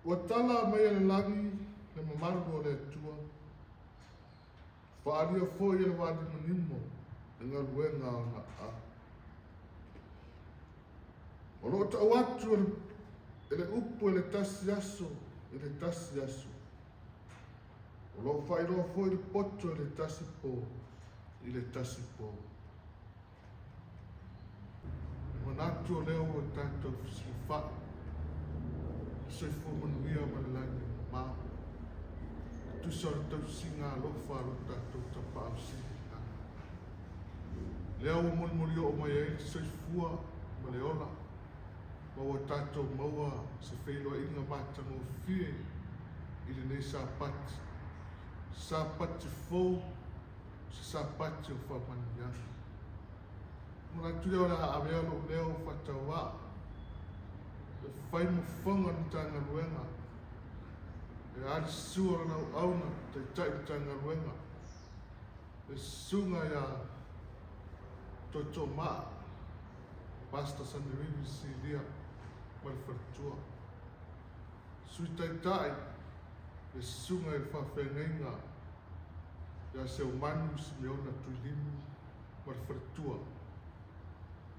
Ua tala mai e le lagi le mamalu o le Atua, faaalia foi e le vaanimonimo le galuega a ona aao. O lo o tau atu e le upu e le tasi aso i le tasi aso. O lo o faailoa foi le poto i le tasi po i le tasi po. E manatu o lea ua tatou fesilafai le soifua manuia ma le lagi e mamao e tusa o le tausiga alofa a lo tatou Tapaau Sili i le Lagi. Lea ua molimoli oo mai ai le soifua ma le ola ma ua tatou maua se feiloaiga matagofie i lenei Sapati, Sapati fou, se Sapati o faamanuiaga. Manatu lea o le a avea lou leo faatauvaa e fai ma fofoga o le Matagaluega, e a le susu o lana auauna, Taitai Matagaluega, le Susuga ia Tootoomaa, Pastor Sanerivi Silia ma le faletua. Sui Taitai, le Susuga i le Faafeagaiga ia Seumanu Simeona Tuilimu ma le faletua.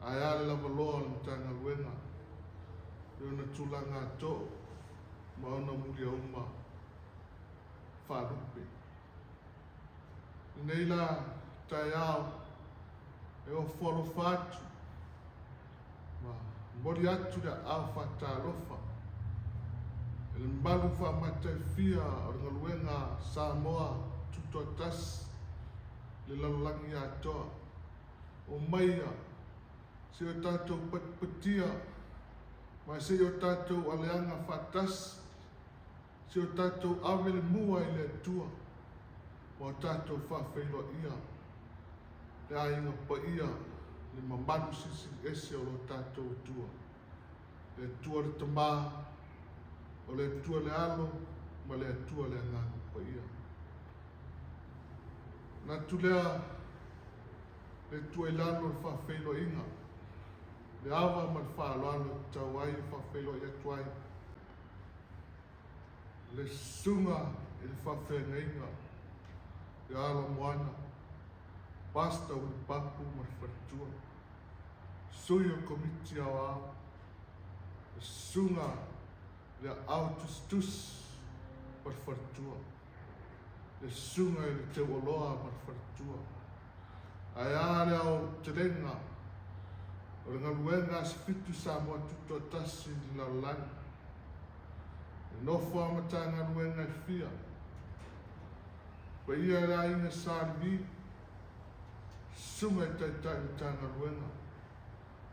Ae a le lavaloa o le Matagaluega i ona tulaga atoo ma ona muliauma faalupe. Lenei la taeao e ofo alofa atu ma momoli atu le aao faatalofa i le mamalu faamataifia o le galuega a Samoa Tutoatasi i le lalolagi atoa. Omaia se i o tatou patipatia ma se i o tatou aleaga faatasi Se o tatou ave le mua i le Atua ma o tatou faafeiloaia le aiga paia, le mamalu silisili ese o lo tatou Atua, le Atua le Tama, o le Atua le Alo ma le Atua le Agaga Paia. Manatu lea le tua i lalo o le faafeiloaiga, le ava ma le faaaloalo e tatau ai e faafeiloai atu ai Le susuga i le faafeagaiga ia Alamoana, Pastor Ulipapu ma le faletua, sui o le Komiti Aoao, le susuga i le Aao Tusitusi ma le faletua, le susuga i le Teuoloa ma le faletua. Ae a le aotelega o le galuega a Asofitu Samoa Tutoatasi i le lalolagi, e nofo a Matagaluega e fia, paia i le aiga Sa Levi, susuga i Taitai Matagaluega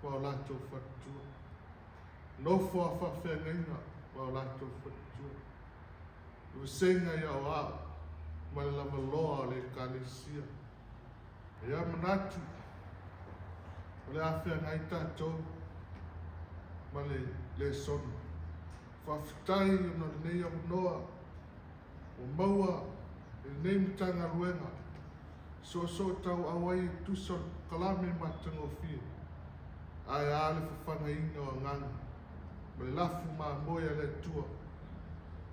ma o latou faletua, nofo a faafeagaiga ma o latou faletua, le vasega i aoao ma le lavaloa o le Ekalesia. Ia manatu, o le a feagai tatou ma le lesona. Faafetai ona o lenei avanoa ua maua e lenei Matagaluega soosoo tauau ai e tusa o le polokalame matagofie, ae a le fafagaina o agaga ma le lafu mamoe a le Atua,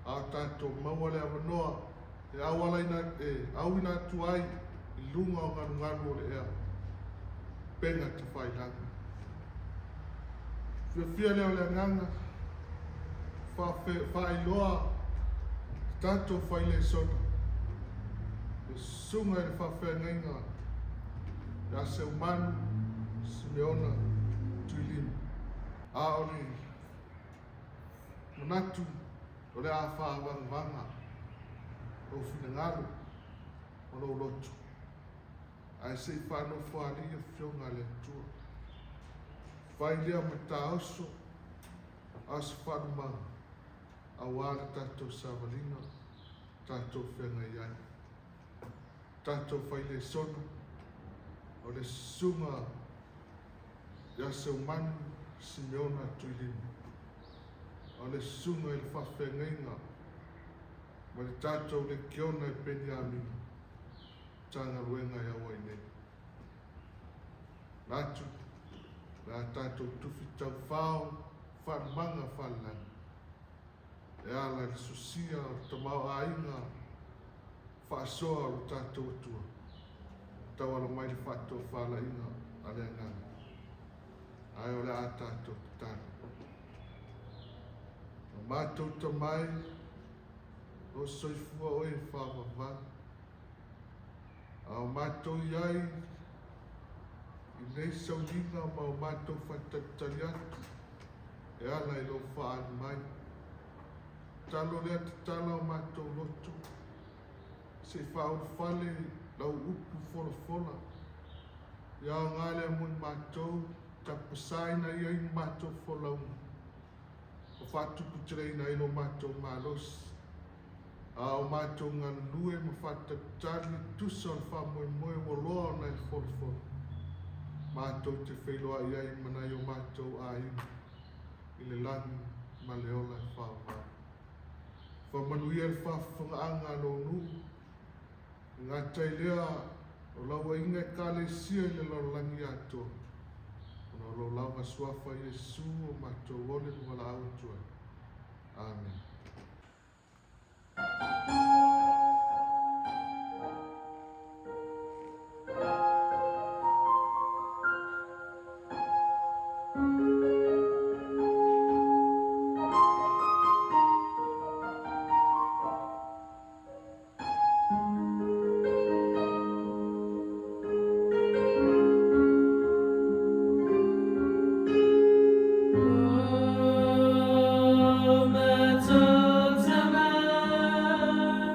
a o tatou maua le avanoa e aualaina, e auina atu ai i luga o galugalu o le ea, upega tafailagi. Fiafia lea o le agaga, faafe, faailoa le tatou failesona, le susuga i le faafeagaiga ia Seumanu Simeona Tuilimu. A o le manatu o le a faavagavaga lou finagalo ma lou loto, ae se i faanofoalii Afioga a le Atua. Fai lea ma taoso a o se faalumaga aua le tatou savaliga tatou feagai ai. Tatou failesona o le Susuga ia Seumanu Simeona Tuilimu, o le Susuga i le Faafeagaiga ma le tatou Lekiona e Peniamina, Matagaluega e auai nei. Manatu, o le a tatou tufi taufao faalumaga faalelagi. e ala i le sosia o le tamaoaiga faasoa o lo tatou Atua, tauala mai le faatofalaiga a le Agaga. Ae o le a tatou tatalo. O matou tamai, o soifua oe e faavavau. A o matou i ai i nei sauniga ma o matou faatalitali atu e ala i lou faaali mai. Tatalo lea tatala o matou loto, se i faaulufale lau upu folafola. Ia aoga lea mo i matou, tapasaina ai ni matou folauga, ma faatuputeleina ai lo matou malosi. A o matou galulue ma faatalitali e tusa o le faamoemoe ua loa ona e folafola, matou te feiloai ai ma nai o matou aiga i le lagi ma le ola e faavavau. Faamanuia le faafofogaaga a lou nuu, e gata i lea o lau aiga Ekalesia i le lalolagi atoa, ona o lou lava suafa Iesu o matou ole ma valaau atu ai. Amene. O matou tamai.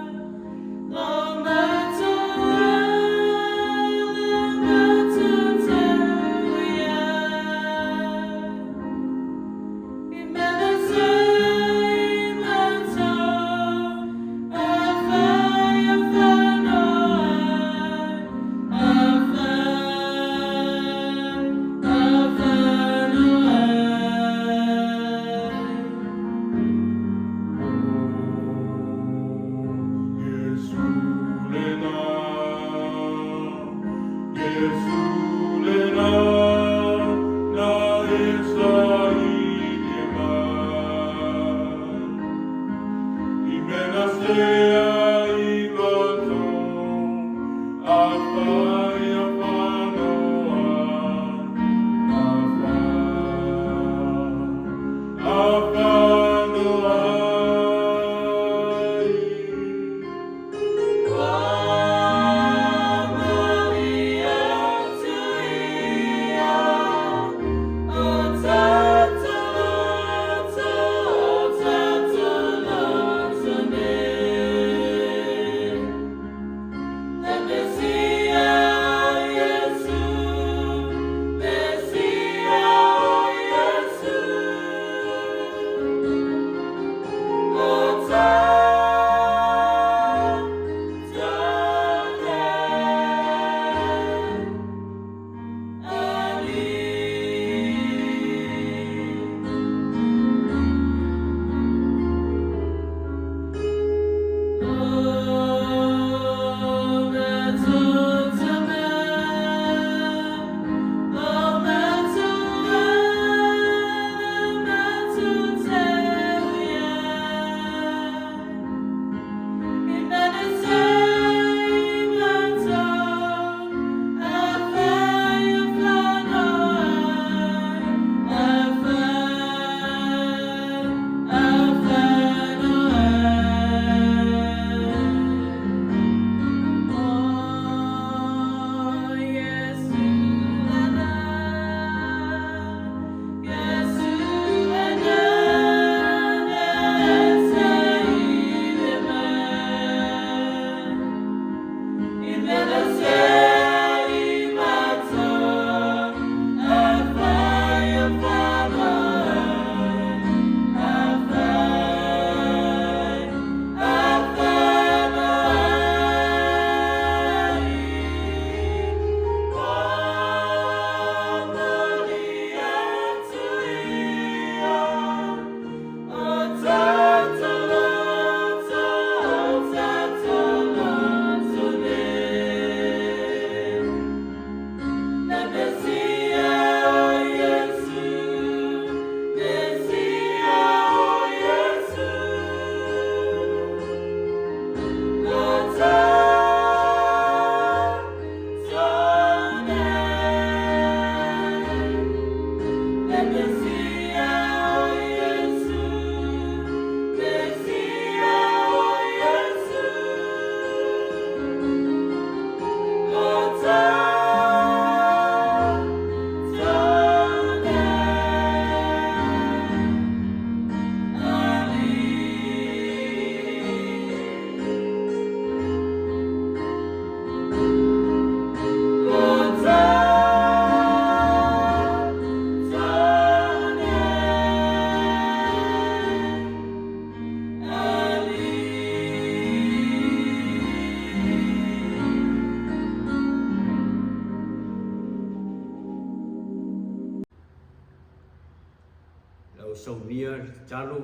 saunia le tatalo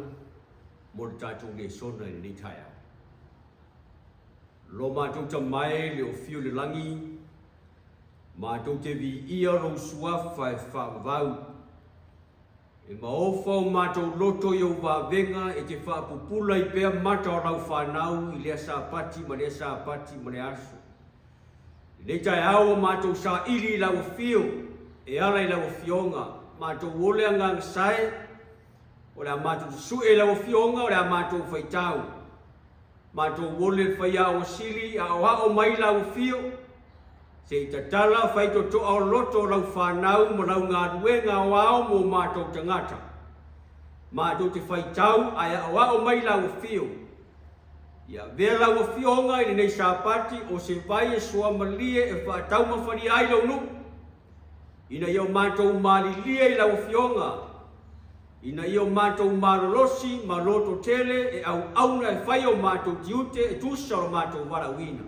mo le tatou lesona i lenei taeao. Lo matou tamae le ofio i le lagi, matou te viia lou suafa e faavavau. E maofa o matou loto i ou vavega e te faapupula ai pea mata o lau fanau i lea Sapati ma lea Sapati ma lea aso. I lenei taeao ua matou saili i lau afio e ala i lau Afioga, matou o le agaga sae, o le a matou susue i lau Afioga, o le a matou faitau. Matou o le faiaoga sili, aoao mai lau afio, se i tatala faitotoa o loto o lau fanau ma lau galuega aoao mo matou tagata. Matou te faitau ae aoao mai lau afio. Ia avea lau Afioga i lenei Sapati o se vai e suamalie e faataumafalia ai lou nuu, ina ia o matou malilie i lau Afioga, ina ia o matou malolosi ma lototele e auauna e fai o matou tiute e tusa o lo matou valaauina.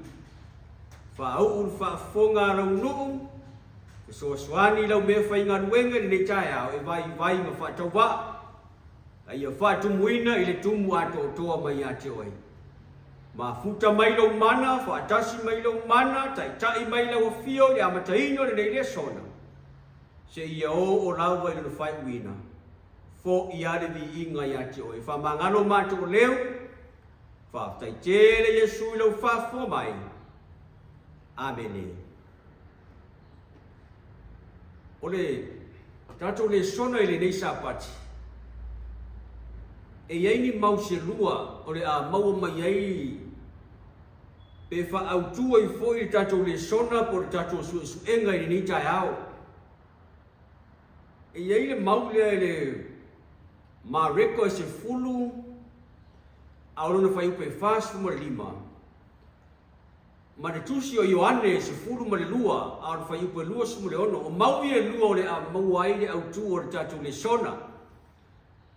Faauu le faafofoga a lou nuu, fesoasoani i lau meafaigaluega i lenei taeao e vaivai ma faatauvaa. A ia faatumuina i le tumu atoatoa mai ia te oe. Mafuta mai lou mana, faatasi mai lou mana, taitai mai lau afio i le amataina o lenei lesona, seia oo lava i lona faaiuina. Fo'i a le viiga ia te oe. Faamagalo matou leu. Faafetai tele Iesu i lou faafofoga mai. Amene. O le tatou lesona i lenei Sapati, e i ai ni mau se lua o le a maua mai ai pe faaautu ai foi le tatou lesona po o le tatou suesuega i lenei taeao. E i ai le mau lea i le Mareko e 10 a o lona fuaiupu e 45, Ma le Tusi o Ioane 12, a o le fuaiupu e 26, o mau ia e lua o le a maua ai le autu o le tatou lesona,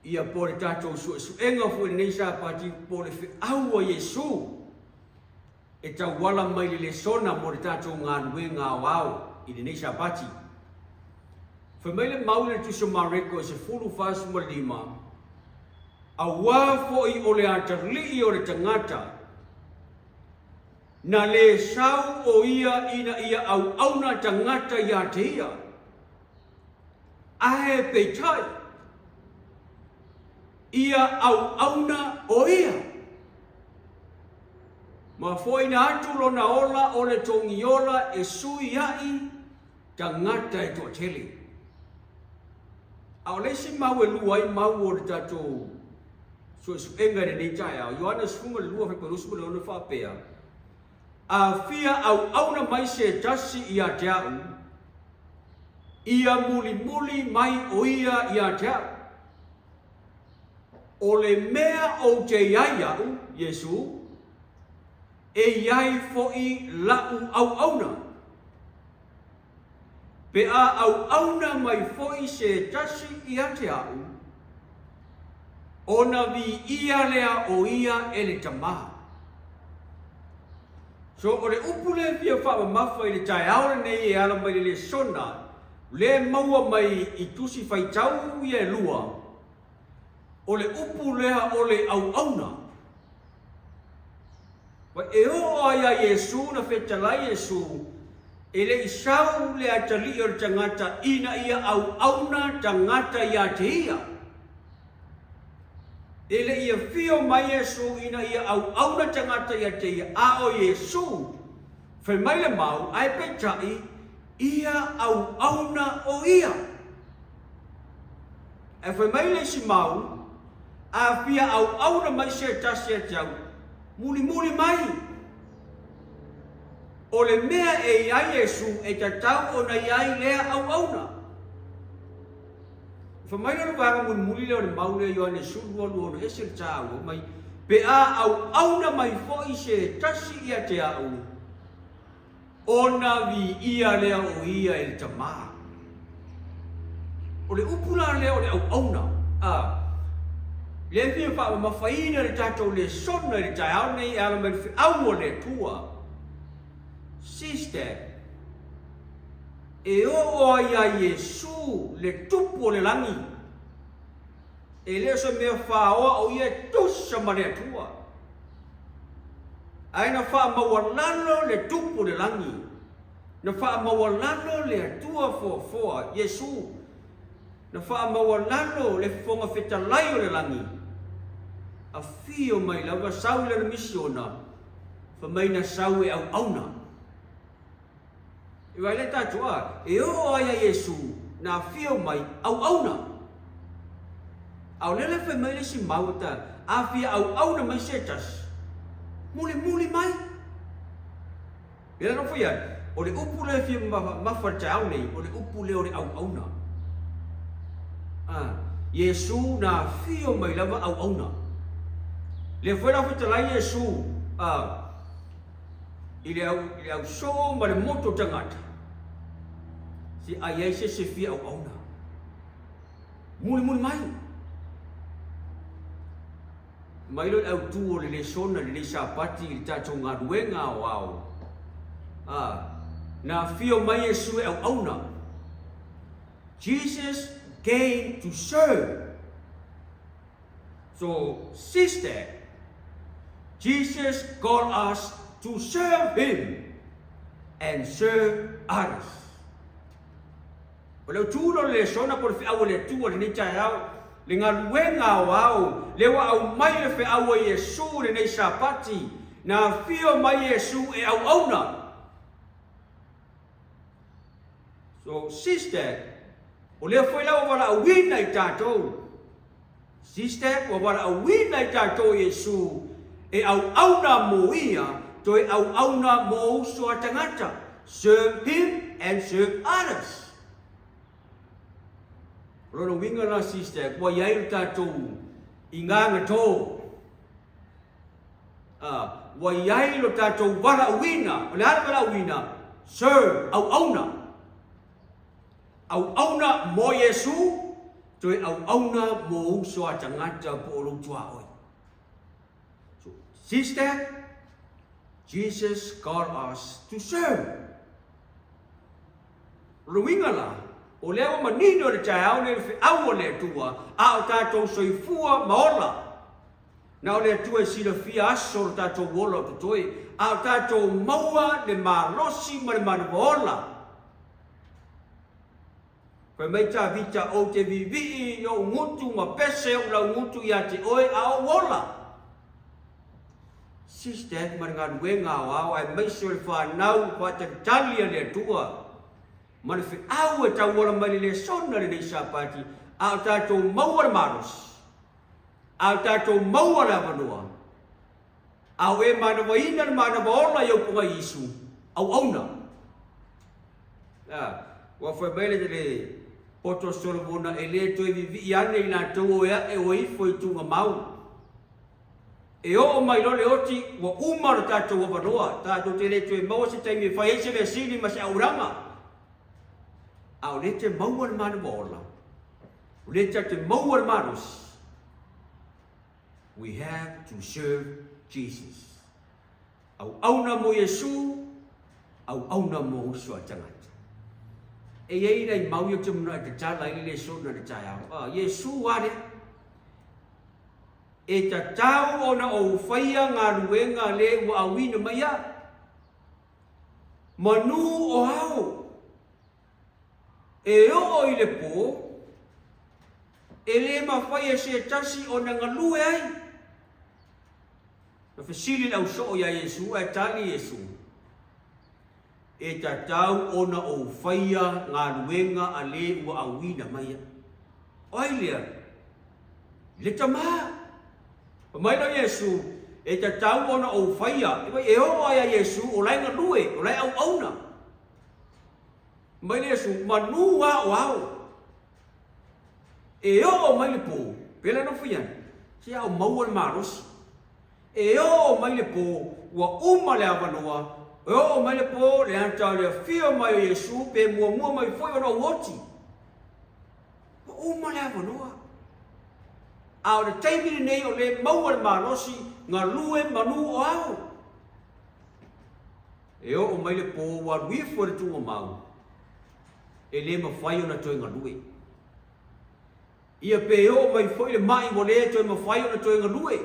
ia po o le tatou suesuega foi i lenei Sapati, po o le feau a Iesu e tauala mai le lesona mo le tatou galuega aoao i lenei Sapati. Fai mai le mau i le Tusi o Mareko e 10, 45, Auā foi o le atalii o le tagata, Na lē sau o ia ina ia auauna tagata iā te ia, ae peitai, ia auauna o ia. Ma foaina atu lona ola o le togiola e sui aʻi tagata e toatele. A o le isi mau e lua ai mau o le tatou suesuega i lenei taeao, Ioane 12 26 e faapea, A fia auauna mai se tasi ia te au, ia mulimuli mai o ia ia te au. O le mea ou te i ai au, Iesu, e i ai foi la'u auauna. Pe a auauna mai foi se tasi ia te a'u, ona viia lea o ia e le Tamā. So, o le upu lea e fia faamamafa i le taeao lenei e ala mai le lesona lea e maua mai i tusi faitau ia e lua, o le upu lea o le auauna. E oo lava iā Iesu na fetalai Iesu, e le i sau le atalii o le tagata ina ia auauna tagata iā te ia. E le i afio mai Iesu ina ia auauna tagata iā te ia, a o Iesu, fai mai le mau, ae peitai, ia auauna o ia. Ae fai mai le isi mau, A fia auauna mai se tasi ia te au, mulimuli mai. O le mea e i ai Iesu e tatau ona i ai lea auauna. Fai mai lona vaega mulimuli lea o le mau lea Ioane 12, 26, ese le taua mai, pe a auauna mai foi se tasi ia te au, Ona viia lea o ia e le Tamā. O le upu la lea o le auauna, a, lea e fia faamamafaina le tatou lesona i le taeao lenei e ala mai le feau a le Atua. Sister, e oo ai ia Iesu le Tupu o le lagi. E le o se mea faoa o ia e tusa ma le Atua. Ae na faamaualalo le Tupu o le lagi, na faamaualalo le Atua foafoa, Iesu, na faamaualalo le Fofoga Fetalai o le lagi, afio mai lava sau i lana misiona, fai mai na sau e auauna. E vaai lea tatou, a, e oo lava ia Iesu na afio mai auauna. A o lea la e fai mai le isi mau e ta, a fia auauna mai se tasi, mulimuli mai. Lea la na fai atu, o le upu lea e fia mafa i le taeao nei, o le upu lea o le auauna. A, Iesu na afio mai lava auauna. Lea foi la fetalai Iesu, a, i le au, i le ausoo ma le motu o tagata, se a i ai se isi e fia auauna, mulimuli mai. Mai loa le autu o le lesona i lenei Sapati i le tatou galuega aoao, a, na afio mai Iesu e auauna. Jesus came to serve. So, sister, Jesus called us to serve him and serve others. O le autu lea o le lesona po o le feau a le Atua i lenei taeao, le galuega aoao, lea ua aumai le feau a Iesu i lenei Sapati, na afio mai Iesu e auauna. So, sister, o lea foi la ua valaauina i tatou. Sister, ua valaauina i tatou e Iesu e auauna mo ia, toe auauna mo uso a tagata. Serve him and serve others. O lona uiga la, sister, ua i ai lo tatou igaga tō. A, ua i ai lo tatou valaauina. O le a le valaauina? Serve, auauna. Auauna mo Iesu, toe auauna mo uso a tagata po o lou tuaoi. So, sister, Jesus called us to serve. O le uiga la, o lea ua manino i le taeao nei le feau o le Atua, a o tatou soifua ma ola. Na o le Atua e silafia aso o le tatou ola o totoe, a o tatou maua le malosi ma le manawa ola. Fai mai Tavita, Ou te vivii i ou gutu ma pese ou laugutu ia te oe a ou ola. Sister ma le galuega aoao aemaise o le whanau whaatalitali a le Atua ma le feau e tauola mai le lesona lenei Sapati a o tatou maua le malosi, a o tatou maua le avanoa, a o e manawaina le manawa ola i au pogai Isu, auauna. A, ua fai mai le, le poto Solomona e le toe vivii ane i latou o e aʻe o e ifo i tugamau. E oo mai loa le oti, ua uma lo tatou avanoa, tatou te le toe maua se taimi e fai ai se mea sili ma se aulaga. A o lea te maua le manawa ola, o lea te maua le malosi. We have to serve Jesus. Auauna mo Iesu, auauna mo uso a tagata. E i ai nai mau ia ou te manao e tatala ai le lesona i le taeao. A, Iesu a lea. E tatau ona ou faia galuega le ua auina mai au. Manu o ao. E oo i le po, e le mafai e se tasi ona galue ai. Na fesili le ausoo iā Iesu, ae tali Iesu, E tatau ona ou faia galuega a le ua auina mai au. O ai lea? Le Tamā. Fai mai lea o Iesu, E tatau ona ou faia. E wai, e oo ai a Iesu, o la e galue, o la e auauna. Fai mai lea Iesu, Manu a o ao. E oo mai le po, pela na fai ane, se a o maua le malosi. E oo mai le po, ua uma le avanoa, e oo mai le po, le ata o le afio mai o Iesu, pe muamua mai foi ona ou oti. Ua uma le avanoa. A o le taimi lenei o le maua le malosi, galue manu o ao. E oo mai le po, ua alu ifo i le tuuamau, e le mafai ona toe galue. Ia pe oo mai foi le ma'i ua le toe mafai ona toe galue,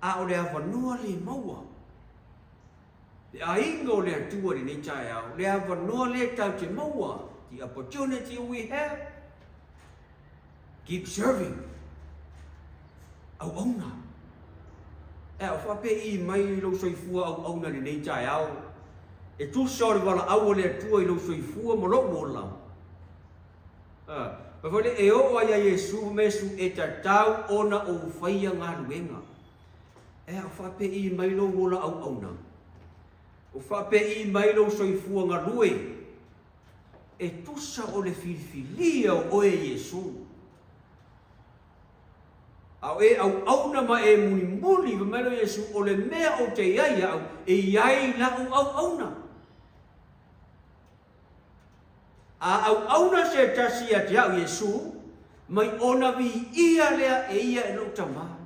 a o le avanoa le maua. Le aiga o le Atua i lenei taeao, le avanoa lea tatou te maua, the opportunity we have, keep serving, auauna. Ea, o faapei mai lou soifua auauna i lenei taeao, e tusa o le valaau a le Atua i lou soifua ma lou ola. A, fai lea, e oo lava ia Iesu, fai mai Iesu, e tatau ona ou faia galuega. Ea, o faapei mai lou ola auauna? O faapei mai lou soifua galue? E tusa o le filifilia o oe e Iesu. A o e auauna ma e mulimuli, fai mai lea o Iesu, o le mea ou te i ai au, e i ai lau auauna. A auauna se tasi ia te au Iesu, mai ona viia lea e ia e lou Tama.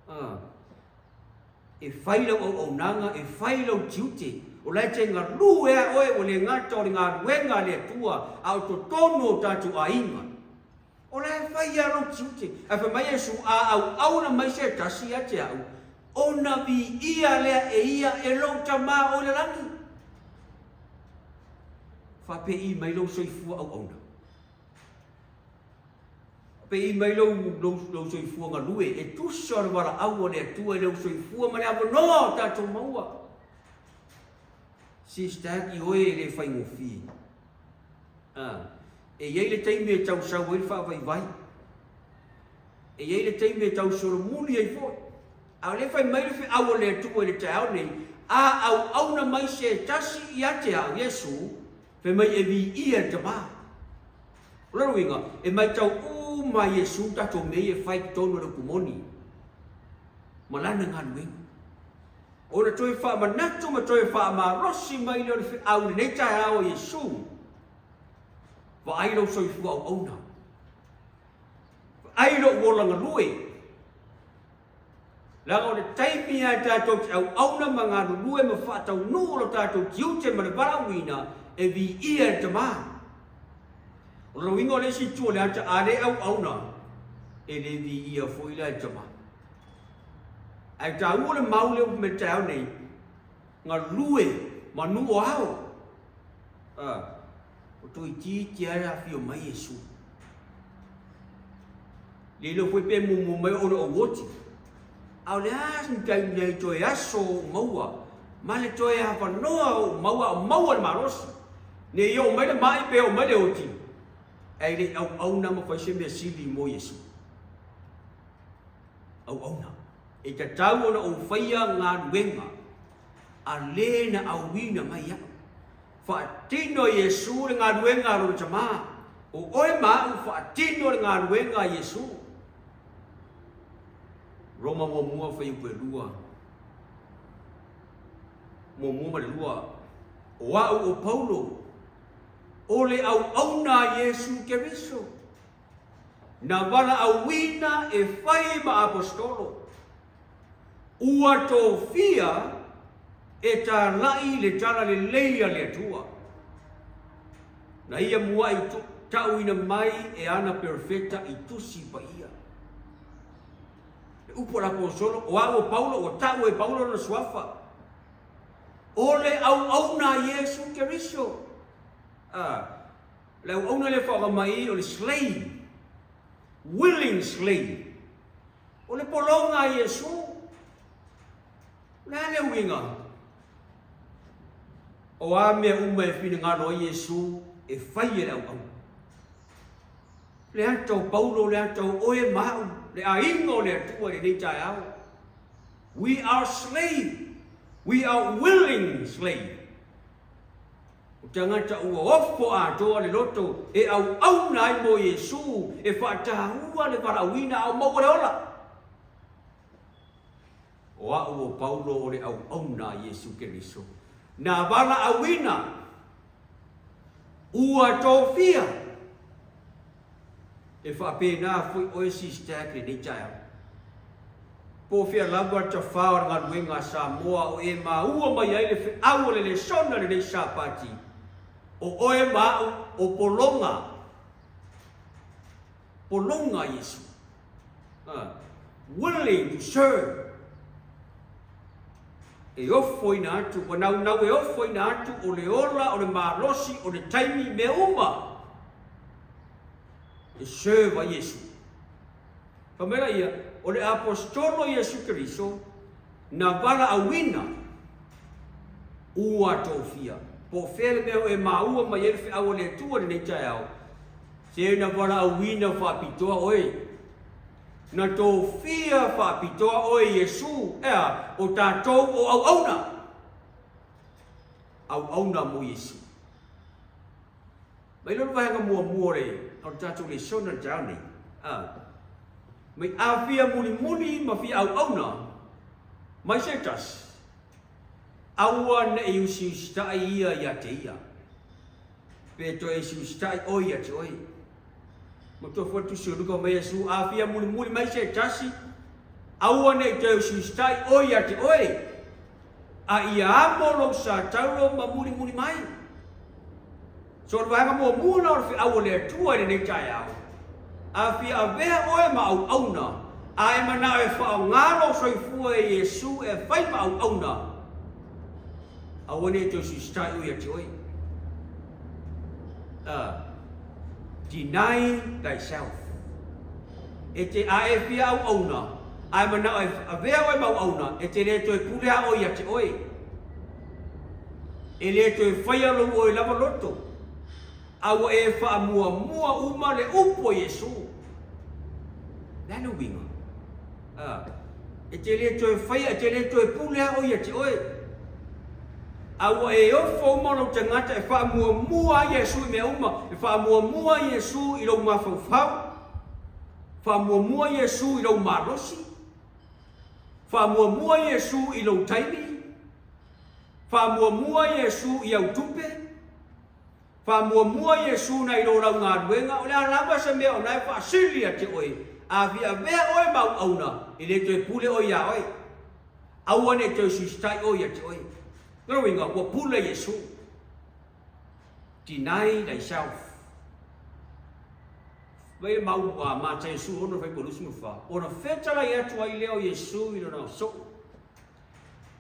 A, e fai lau auaunaga, e fai lou tiute, o la e te galue a oe, ua le gata o le galuega a le Atua, a o totonu o tatou aiga. O la e fai a lou tiute. Ae fai mai Iesu, a auauna mai se tasi ia te au, ona viia lea e ia e lou Tama o i le lagi. Faapei mai lou soifua auauna. Faapei mai lou, lou, lou soifua galue, e tusa o le valaau a le Atua i lou soifua ma le avanoa o tatou maua. Sister, i oe e le faigofie. A, e i ai le taimi e tau sau ai le faavaivai. E i ai le taimi e tau solomuli ai foi. A o lea e fai mai le feau a le Atua i le taeao nei, A auauna mai se tasi ia te au, Iesu, fai mai e viia e le Tama. O lona uiga, e matau uma a Iesu tatou mea ia e fai i totonu o le upu moni ma Lana galuega. Ona toe faamanatu ma toe faamalosi mai lea o le feau i lenei taeao a Iesu, Vaai lou soifua auauna. Vaai lou ola galue. Leaga o le taimi lava tatou te auauna ma galulue ma faataunuu lo tatou tiute ma le valaauina e viia e le Tama. O lona uiga o le isi itu o le ata, a le auauna, e le viia foi la e le Tama. Ae taua le mau lea ua fai mai i le taeao nei, galue ma nuu o ao. A, o toeitiiti lava le afio mai Iesu. Le iloa foi pe muamua mai ona ou oti. A o le a ni taimi ai toe aso o ou maua, ma le toe avanoa o ou maua a o maua le malosi. Ne i oo mai le ma'i pe oo mai le oti, ae le i auauna ma fai se mea sili mo Iesu. Auauna. E tatau ona ou faia galuega a le na auina mai iaʻu. Faatino e Iesu le galuega a lona Tama. O oe ma aʻu faatino le galuega a Iesu. Roma muamua fuaiupu e lua. Muamua ma le lua. O aʻu o Paulo, o le auauna a Iesu Keriso, na valaauina e fai ma Aposetolo. Ua tofia e tālaʻi le tala lelei a le Atua. Na ia muaʻi taʻuina mai e ana perofeta i tusi paia. Le upu a le Aposetolo, o aʻu o Paulo, ua taʻu e Paulo lona suafa. O le auauna a Iesu Keriso. A, le auauna lea e faaaoga mai o le slave, willing slave. O le pologa a Iesu, o le a le uiga? O a mea uma e finagalo ai Iesu e fai e le auauna? Le ata o Paulo, le ata o oe ma aʻu, le aiga o le Atua i lenei taeao. We are slave. We are willing slave. O tagata ua ofo atoa le loto e auauna ai mo Iesu e faataua le valaauina a o maua le ola. O aʻu o Paulo o le auauna a Iesu Keriso, na valaauina ua tofia e faapena foi oe sister i lenei taeao. Po o fea lava le tafā o le galuega a Samoa o e maua mai ai le feau o le lesona i lenei Sapati, o oe ma aʻu o pologa. Pologa Iesu. Willing to serve. E ofoina atu, ua naunau e ofoina atu o le ola, o le malosi, o le taimi, mea uma e serve ai Iesu. Fai mai la ia, o le Aposetolo Iesu Keriso, na valaauina ua tofia. Po o fea le mea o e maua mai ai le feau a le Atua i lenei taeao, se na valaauina faapitoa oe. Na tofia faapitoa oe Iesu, ea, o tatou o auauna. Auauna mo Iesu. Mai lona vaega muamua o le o le tatou lesona i le taeao nei, a, mai a fia mulimuli ma fia auauna mai se tasi, aua ne i usiusitai ia ia te ia, pe toe usiusitai oe ia te oe. Matua foi le tusi o Luka mai Iesu, a fia mulimuli mai se tasi, aua ne i toe usiusitai oe ia te oe, a ia amo lou sa taulo ma mulimuli mai. So o le vaega muamua la o le feau a le Atua i lenei taeao, a fia avea oe ma auauna, a e manao e faaaoga lou soifua e Iesu e fai ma auauna, aua ne i toe siisitai oe ia te oe. Deny thyself. E te, a e fia auauna, a e manao e avea oe ma auauna, e te le toe pule a oe ia te oe. E le toe faia lou oe lava loto, a ua e faamuamua uma le upu a Iesu. O le a le uiga? A, e te le toe faia, e te le toe pule a oe ia te oe. A ua e ofo uma lou tagata e faamuamua ai Iesu i mea uma, e faamuamua Iesu i lou mafaufau, faamuamua Iesu i lou malosi, faamuamua Iesu i lou taimi, Faamuamua Iesu i au tupe, faamuamua Iesu nai lo lau galuega, o le a lava se mea o na e faasili ia te oe, a fia avea oe ma auauna, e le toe pule oe iā oe. Aua ne i toe usiusitai oe ia te oe. O lona uiga, ua pule Iesu. Deny thyself. Fai le mau a Mataio 16 fuaiupu 24, ona fetalai atu ai lea o Iesu i lona soo.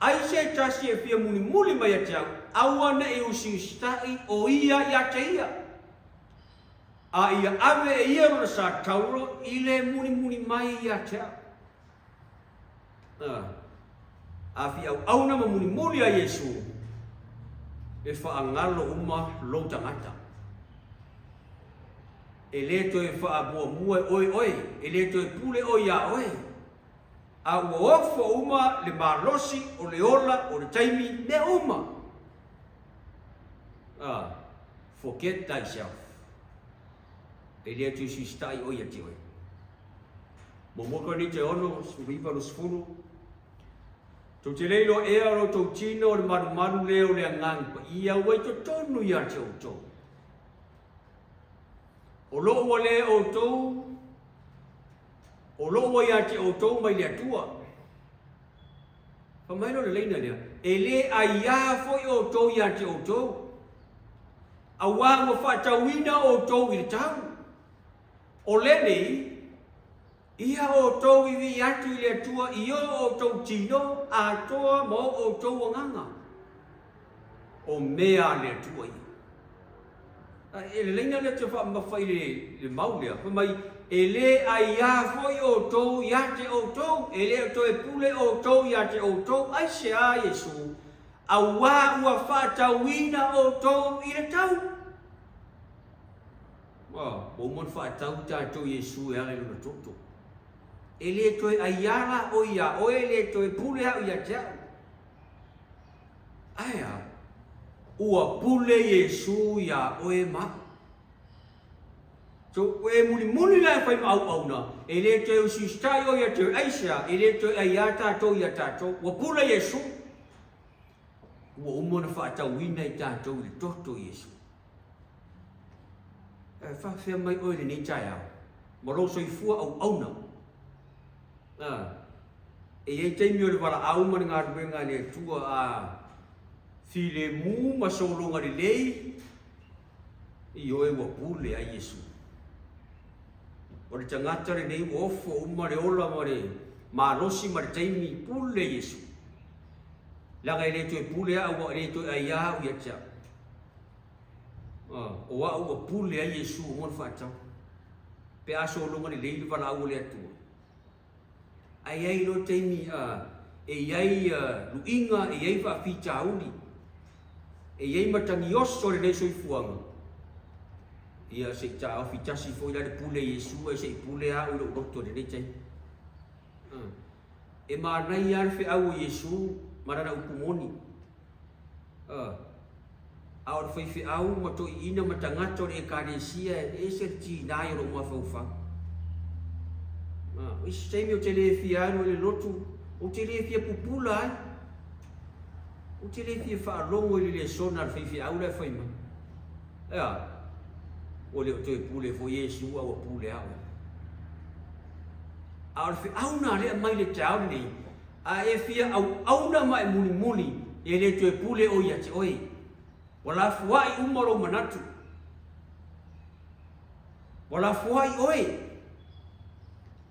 Ai se tasi e fia mulimuli mai ia te au, aua ne i usiusitai o ia ia te ia, a ia ave e ia lona sa taulo i le mulimuli mai ia te au. A, a fia auauna ma mulimuli a Iesu, e faagalo uma lou tagata. E le toe faamuamua e oe oe, e le toe pule oe iā oe. A ua ofo uma le malosi, o le ola, o le taimi, mea uma. A, forget thyself. E le atu usiusitai oe ia te oe. Muamua Korinite 6, 19, 20, Tou te le iloa ea o lo outou tino o le malumalu lea o le Agaga Paia ua i totonu ia te outou. O lo o ua le outou O lo o ua ia te outou mai le Atua. Fai mai lea o le laina lea, e le aiā foi outou ia te outou, auā ua faatauina outou i le tau. O lenei, ia outou vivii atu i le Atua i o outou tino atoa ma o outou agaga. O mea a le Atua ia. E lelei na lea te faamamafa i le mau lea, fai mai, e le aiā foi outou ia te outou, e le o toe pule outou ia te outou, aisea Iesu, auā ua faatauina outou i le tau. Ua uma ona faatau tatou Iesu e ala i lona toto. E le toe aiā la oe iā oe, e le toe pule au ia te au. Ae a? Ua pule Iesū iā oe ma au. So, ua e mulimuli la e fai ma auauna, e le toe usiusitai oe ia te oe, aisea, e le toe aiā tatou iā tatou. Ua pule Iesū. Ua uma ona faatauina i tatou i le toto o Iesū. E faafefea mai oe i lenei taeao, ma lou soifua auauna. A. E i ai taimi o le valaau ma le galuega a le Atua a filemu ma sologa lelei, ioe ua pule ai Iesu. O le tagata lenei ua ofo uma le ola ma le malosi ma le taimi, pule Iesu. Leaga e le toe pule au, e le toe aiā au ia te au. O au ua pule ai Iesu mo le faatau. Pe a sologa lelei le valaau a le Atua. Ae i ai loa taimi e i ai luiga, e i ai faafitauli, e i ai matagi oso o lenei soifuaga, ia se i taofi tasi foi la le pule Iesu ae se i pule au i lou loto i lenei taimi. E manaia lava le feau o Iesu ma lana upu moni. A o le faifeau ma toeaiina ma tagata o le Ekalesia e ese le tiga i o lou mafaufau. O isi taimi ou te le fia alu i le lotu, ou te le fia pupula ai. Ou te le fia faalogo i le lesona a le faifeau la e fai mai. E a? Ua le o toe pule foi Iesu a ua pule au. A o le feau na lea mai le taeao lenei, A e fia auauna ma e mulimuli, e le toe pule oe ia te oe. Ua lafoai uma lou manatu. Ua lafoai oe.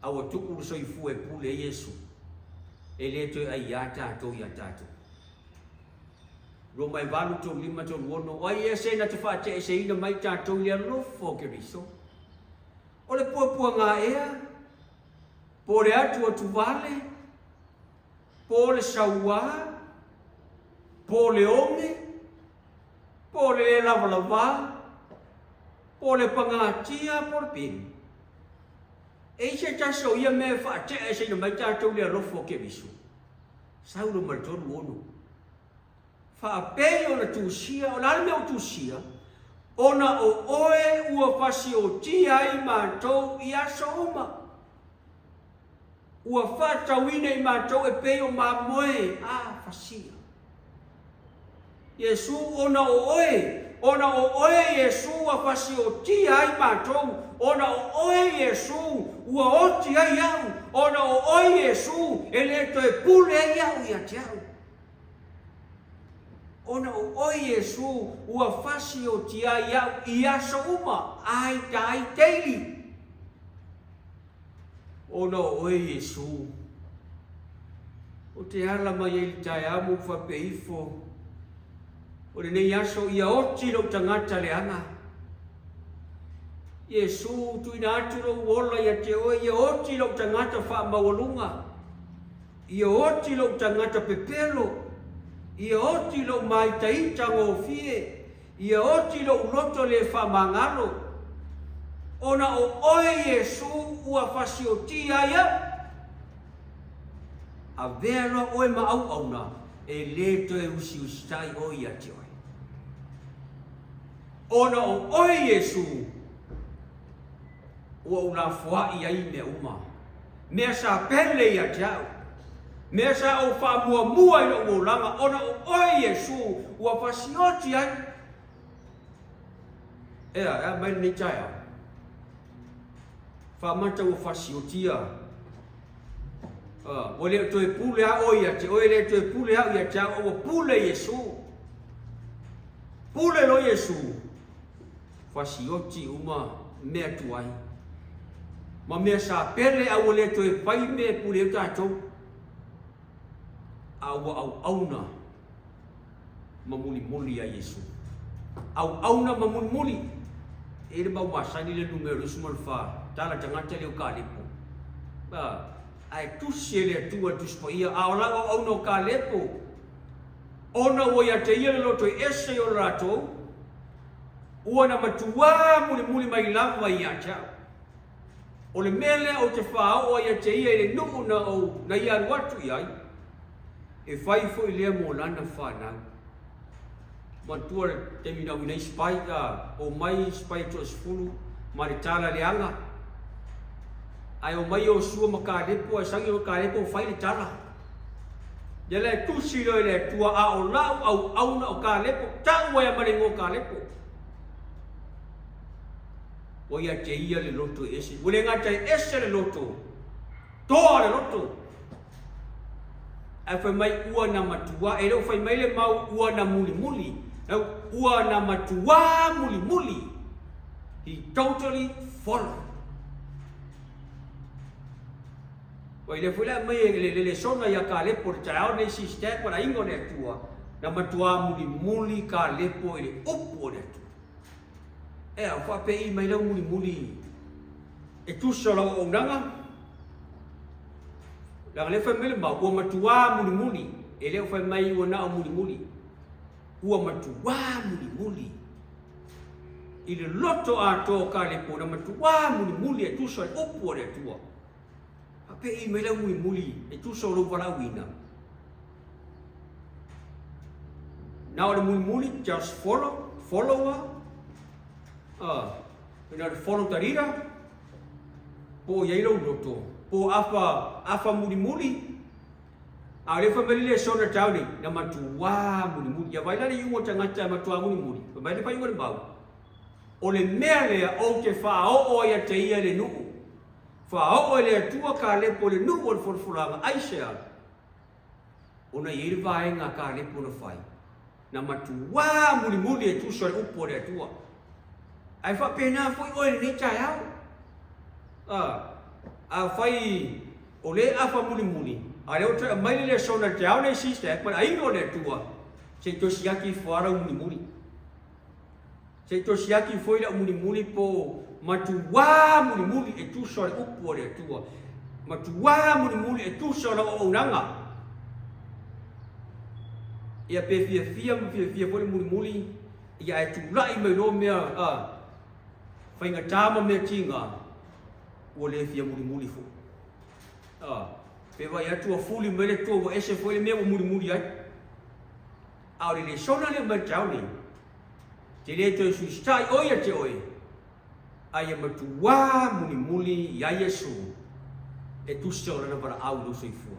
A ua tuu le soifua e pule ai Iesu. E le toe aiā tatou iā tatou. Roma e 8, 3, 5, 3, 6, O ai ea se na te faateeseina mai tatou i le alofa o Keriso? O le puapuaga ea? Po o le atuatuvale, po o le sauā, po o le oge, po o le lē lavalavā, po o le pagatia, po o le peni. E i ai se tasi o ia mea e faate'aeseina mai tatou i le alofa o Keriso? Saulo ma le 36. Faapei ona tusia, o le a le mea ua tusia? Ona o oe ua fasiotia ai matou i aso uma. Ua faatauina i matou e pei o mamoe a fasia. Iesu, ona o oe, ona o oe Iesu ua fasiotia ai matou, ona o oe Iesu ua oti ai au, ona o oe Iesu e le toe pule ai au ia te au. Ona o oe Iesu ua fasiotia ai au i aso uma, I die daily. Ona o oe Iesu, ou te ala mai ai i le taeao ma ou faapea ifo, o lenei aso ia oti lou tagata leaga. Iesu, tuuina atu lou ola ia te oe, ia oti lou tagata faamaualuga. Ia oti lou tagata pepelo, ia oti lou māitaita gofie, ia oti lou loto le faamagalo, ona o oe Iesu ua fasiotia ai au. Avea loa oe ma auauna, e le toe usiusitai oe ia te oe. Ona o oe Iesu ua ou lafoai ai mea uma. Mea sa pele ia te au, mea sa ou faamuamua i lou olaga, ona o oe Iesu ua fasioti ai. Ea, e a mai lenei taeao? Faamata ua fasiotia. Ua le o toe pule a oe ia te oe, le toe pule au ia te au, ua pule Iesu. Pule loa Iesu. Fasioti uma mea tuai ma mea sa pele a ua le toe fai mea e pule ai tatou, a ua auauna ma mulimuli ia Iesu. Auauna ma mulimuli. E i ai le mau masani le numera 24, tala tagata lea o Kalepo. Ae tusi e le Atua le Tusi Paia, a o lau auauna o Kalepo, ona ua ia te ia le loto e ese i ona latou, Ua na matuā mulimuli mai lava ia te au. O le mea lea ou te faaoo ai ia te ia i le nuu na ou na ia alu atu i ai, e fai foi lea mo lana fanau. Manatua le taimi na auina ai spy, a omai spy e toasefulu ma le tala leaga, ae omai Iosua ma Kalepo, ae sau Kalepo fai le tala. Ia la e tusi loa i le Atua, a o lau auauna o Kalepo, tau ai ma le igoa o Kalepo. Ua ia te ia le loto e ese. Ua le gata e ese le loto, toa le loto. Ae fai mai ua na matua, e le o fai mai le mau ua na mulimuli. Ua na matua mulimuli. He totally followed. Ua i lea foi le aumai e le lesona ia Kalepo i le taeao lenei Sister ma le aiga o le Atua, na matuā mulimuli Kalepo i le upu o le Atua. Ea, ua faapei mai lau mulimuli e tusa o lau auaunaga, leaga lea fai mai le mau, ua matuā mulimuli, e le o fai mai ua na o mulimuli, ua matuā mulimuli i le loto atoa o Kalepo, na matuā mulimuli e tusa o le upu a le Atua. Faapei mai lau mulimuli e tusa o lou valaauina. Na o le mulimuli, just follow, follower, na o le follow the leader, po o i ai lou loto, po o afa, afa mulimuli, a o lea fai mai le lesona tau nei, na matuā mulimuli. Ia vai la le iuga o tagata e matuā mulimuli, fai mai le faaiuga o le mau, o le mea lea ou te faaoo ai ia te ia i le nuu, Faaoo e le Atua Kalepo i le nuu o le folafolaga, aisea? Ona e i ai le vaega a Kalepo na fai, na matuā mulimuli e tusa le upu a le Atua. Ae faapena foi oe i lenei taeao. A, afai o lea e afa mulimuli, a o lea ua toe aumai le lesona i le taeao lenei sister, ma le aiga o le Atua, se i toe siaki ifo lava lau mulimuli. Se i toe siaki foi lau mulimuli po o matuā mulimuli e tusa o le upu a le Atua, matuā mulimuli e tusa o lau auaunaga. Ia pe fiafia ma fiafia foi le mulimuli, ia ae tulai mai loa mea a faigata ma mea tiga, ua le fia mulimuli foi. A, pe vaai atu ua fuli mai le Atua ua ese foi le mea ua mulimuli ai. A o le lesona lea mai le taeao nei, Te le toe suisita'i oe ia te oe, a ia matuā mulimuli iā Iesu e tusa o lana valaau i lou soifua.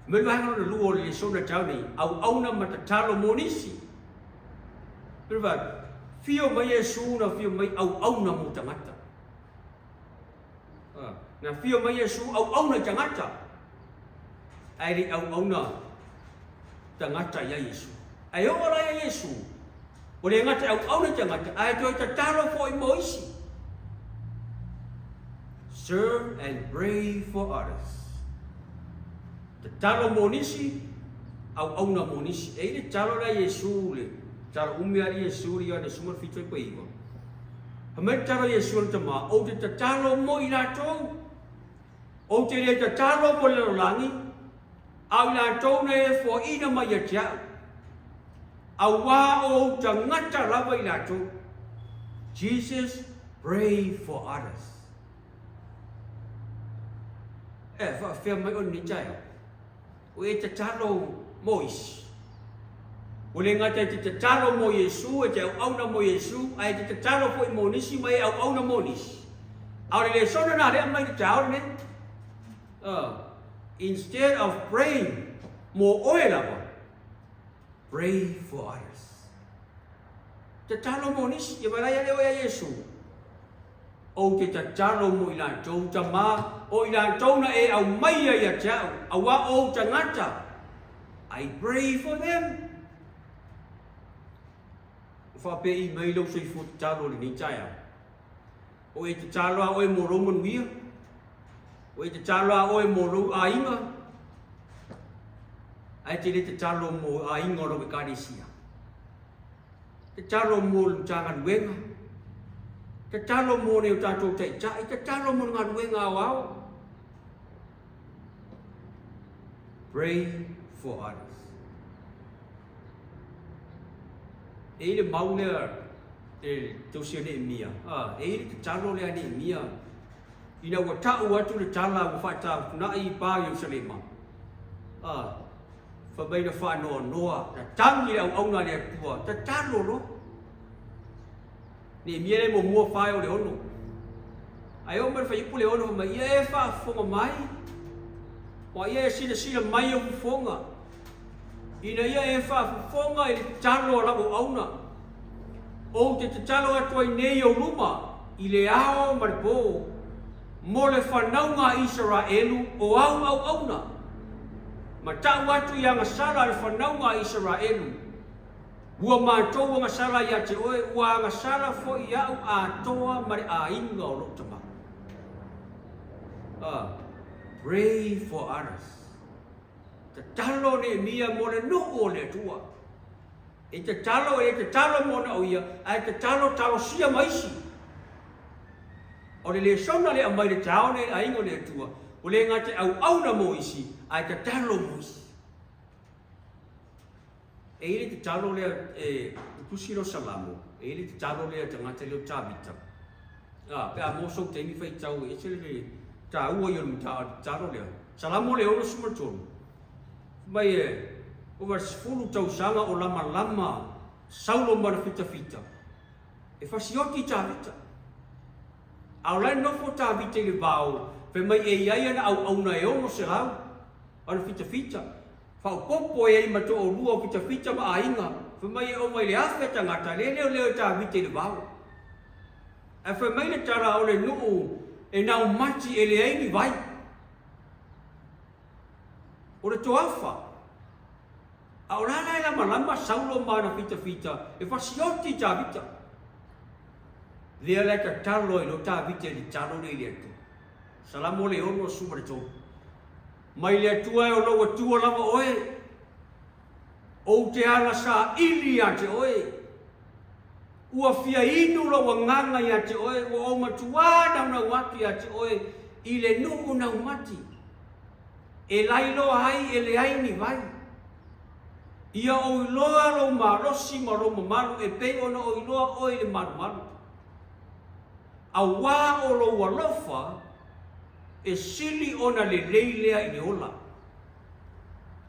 Fai mai le vaega lona lua o le lesona tau nei, auauna ma tatalo mo nisi. Fai fio mai Iesu na fio mai auauna mo tagata. Na fio mai Iesu auauna i tagata, ae le i auauna tagata iā Iesu. Ae oo la iā Iesu, ua le gata e auauna i tagata, ae toe tatalo foi mo isi. Serve and pray for others. Tatalo mo nisi, auauna mo nisi. E i le tatalo lea a Iesu, le tatalo umi a Iesu i le Ioane 17:9. Fai mai le tatalo a Iesu e le Tama, Ou te tatalo mo i latou. Ou te le tatalo mo le lalolagi, a o i latou na e foaina mai ia te au. Auā o ou tagata lava i latou. Jesus pray for others. E faafefea mai oe lenei taeao? O e tatalo mo isi. Ua le gata e te tatalo mo Iesu, e te auauna mo Iesu, ae e te tatalo foi mo nisi ma e auauna mo nisi. A o le lesona na lea mai le taeao lenei. Instead of praying mo oe lava, pray for others. Tatalo mo nisi, ia valaia lea oe a Iesu. Ou te tatalo mo i latou, Tama, o i latou na e aumaia ia te au, auā o ou tagata. I pray for them. Ua faapei mai lou soifua tatalo i lenei taeao. O e tatalo a oe mo lou manuia. O e tatalo a oe mo lou aiga. Ae te le tatalo mo aiga o lau ekalesia. Tatalo mo le Matagaluega, tatalo mo nai o tatou taitai, tatalo mo le galuega aoao. Pray for others. E i le mau lea e tausia Neemia, a, e i le tatalo lea Neemia, ina ua ta'u atu le tala ua faatafunai i pa Ierusalema, a, Fai mai na faanoanoa, na tagi le auauna a le Atua, tatalo loa. Neemia le muamua fae o le ono. Ae oo mai le fuaiupu le ono, fai mai, ia e faafofoga mai, ua ia e silasila mai ou fofoga, ina ia e faafofoga i le tatalo a lau auauna. Ou te tatalo atu ai nei i ou luma, i le ao ma le pō, mo le fanauga a Isaraelu o au auauna, ma tau atu i agasala a le fanauga a Isaraelu, Ua matou agasala ia te oe, ua agasala foi iaʻu atoa ma le aiga o lou tama. A. Pray for others. Tatalo Neemia mo le nuu o le Atua. E tatalo, e le tatalo mo na o ia, ae tatalo talosia ma isi. O le lesona le aumai le taone i le aiga o le Atua, ua le gata e auauna mo isi, ae tatalo mo isi. E i ai le tatalo lea, e tusi lea o Salamo, e i ai le tatalo lea a tagata lea o Tavita. A, pe a maua sou taimi faitau e ese le taua ia o le tatalo lea. Salamo le 63. Mai e ova 10 tausaga o lamalama Saulo ma le fitafita e fasioti Tavita. A o la e nofo Tavita i le vao, fai mai e i ai ana auauna e 600 ana fitafita. Faaopoopo ai ai ma toalua o fitafita ma aiga, fai mai e ova i le 1000 tagata lea e leoleo e Tavita i le vao. Ae fai mai le tala o le nuu e naumati e leai ni vai. O le toafa. A o la la e lamalama Saulo ma ana fitafita e fasioti i Tavita. Lea la e tatalo ai loa Tavita i le talo lea i le Atua. Salamo le 63. Mai le Atua e o lou Atua lava oe, ou te ala saili ia te oe. Ua fia inu lou agaga ia te oe, ua ou matuā naunau atu ia te oe i le nuu naumati, e lailoa ai e leai ni vai. Ia ou iloa lou malosi ma lou mamalu e pei ona ou iloa oe i le malumalu. Auā o lou alofa e sili ona lelei lea i le ola.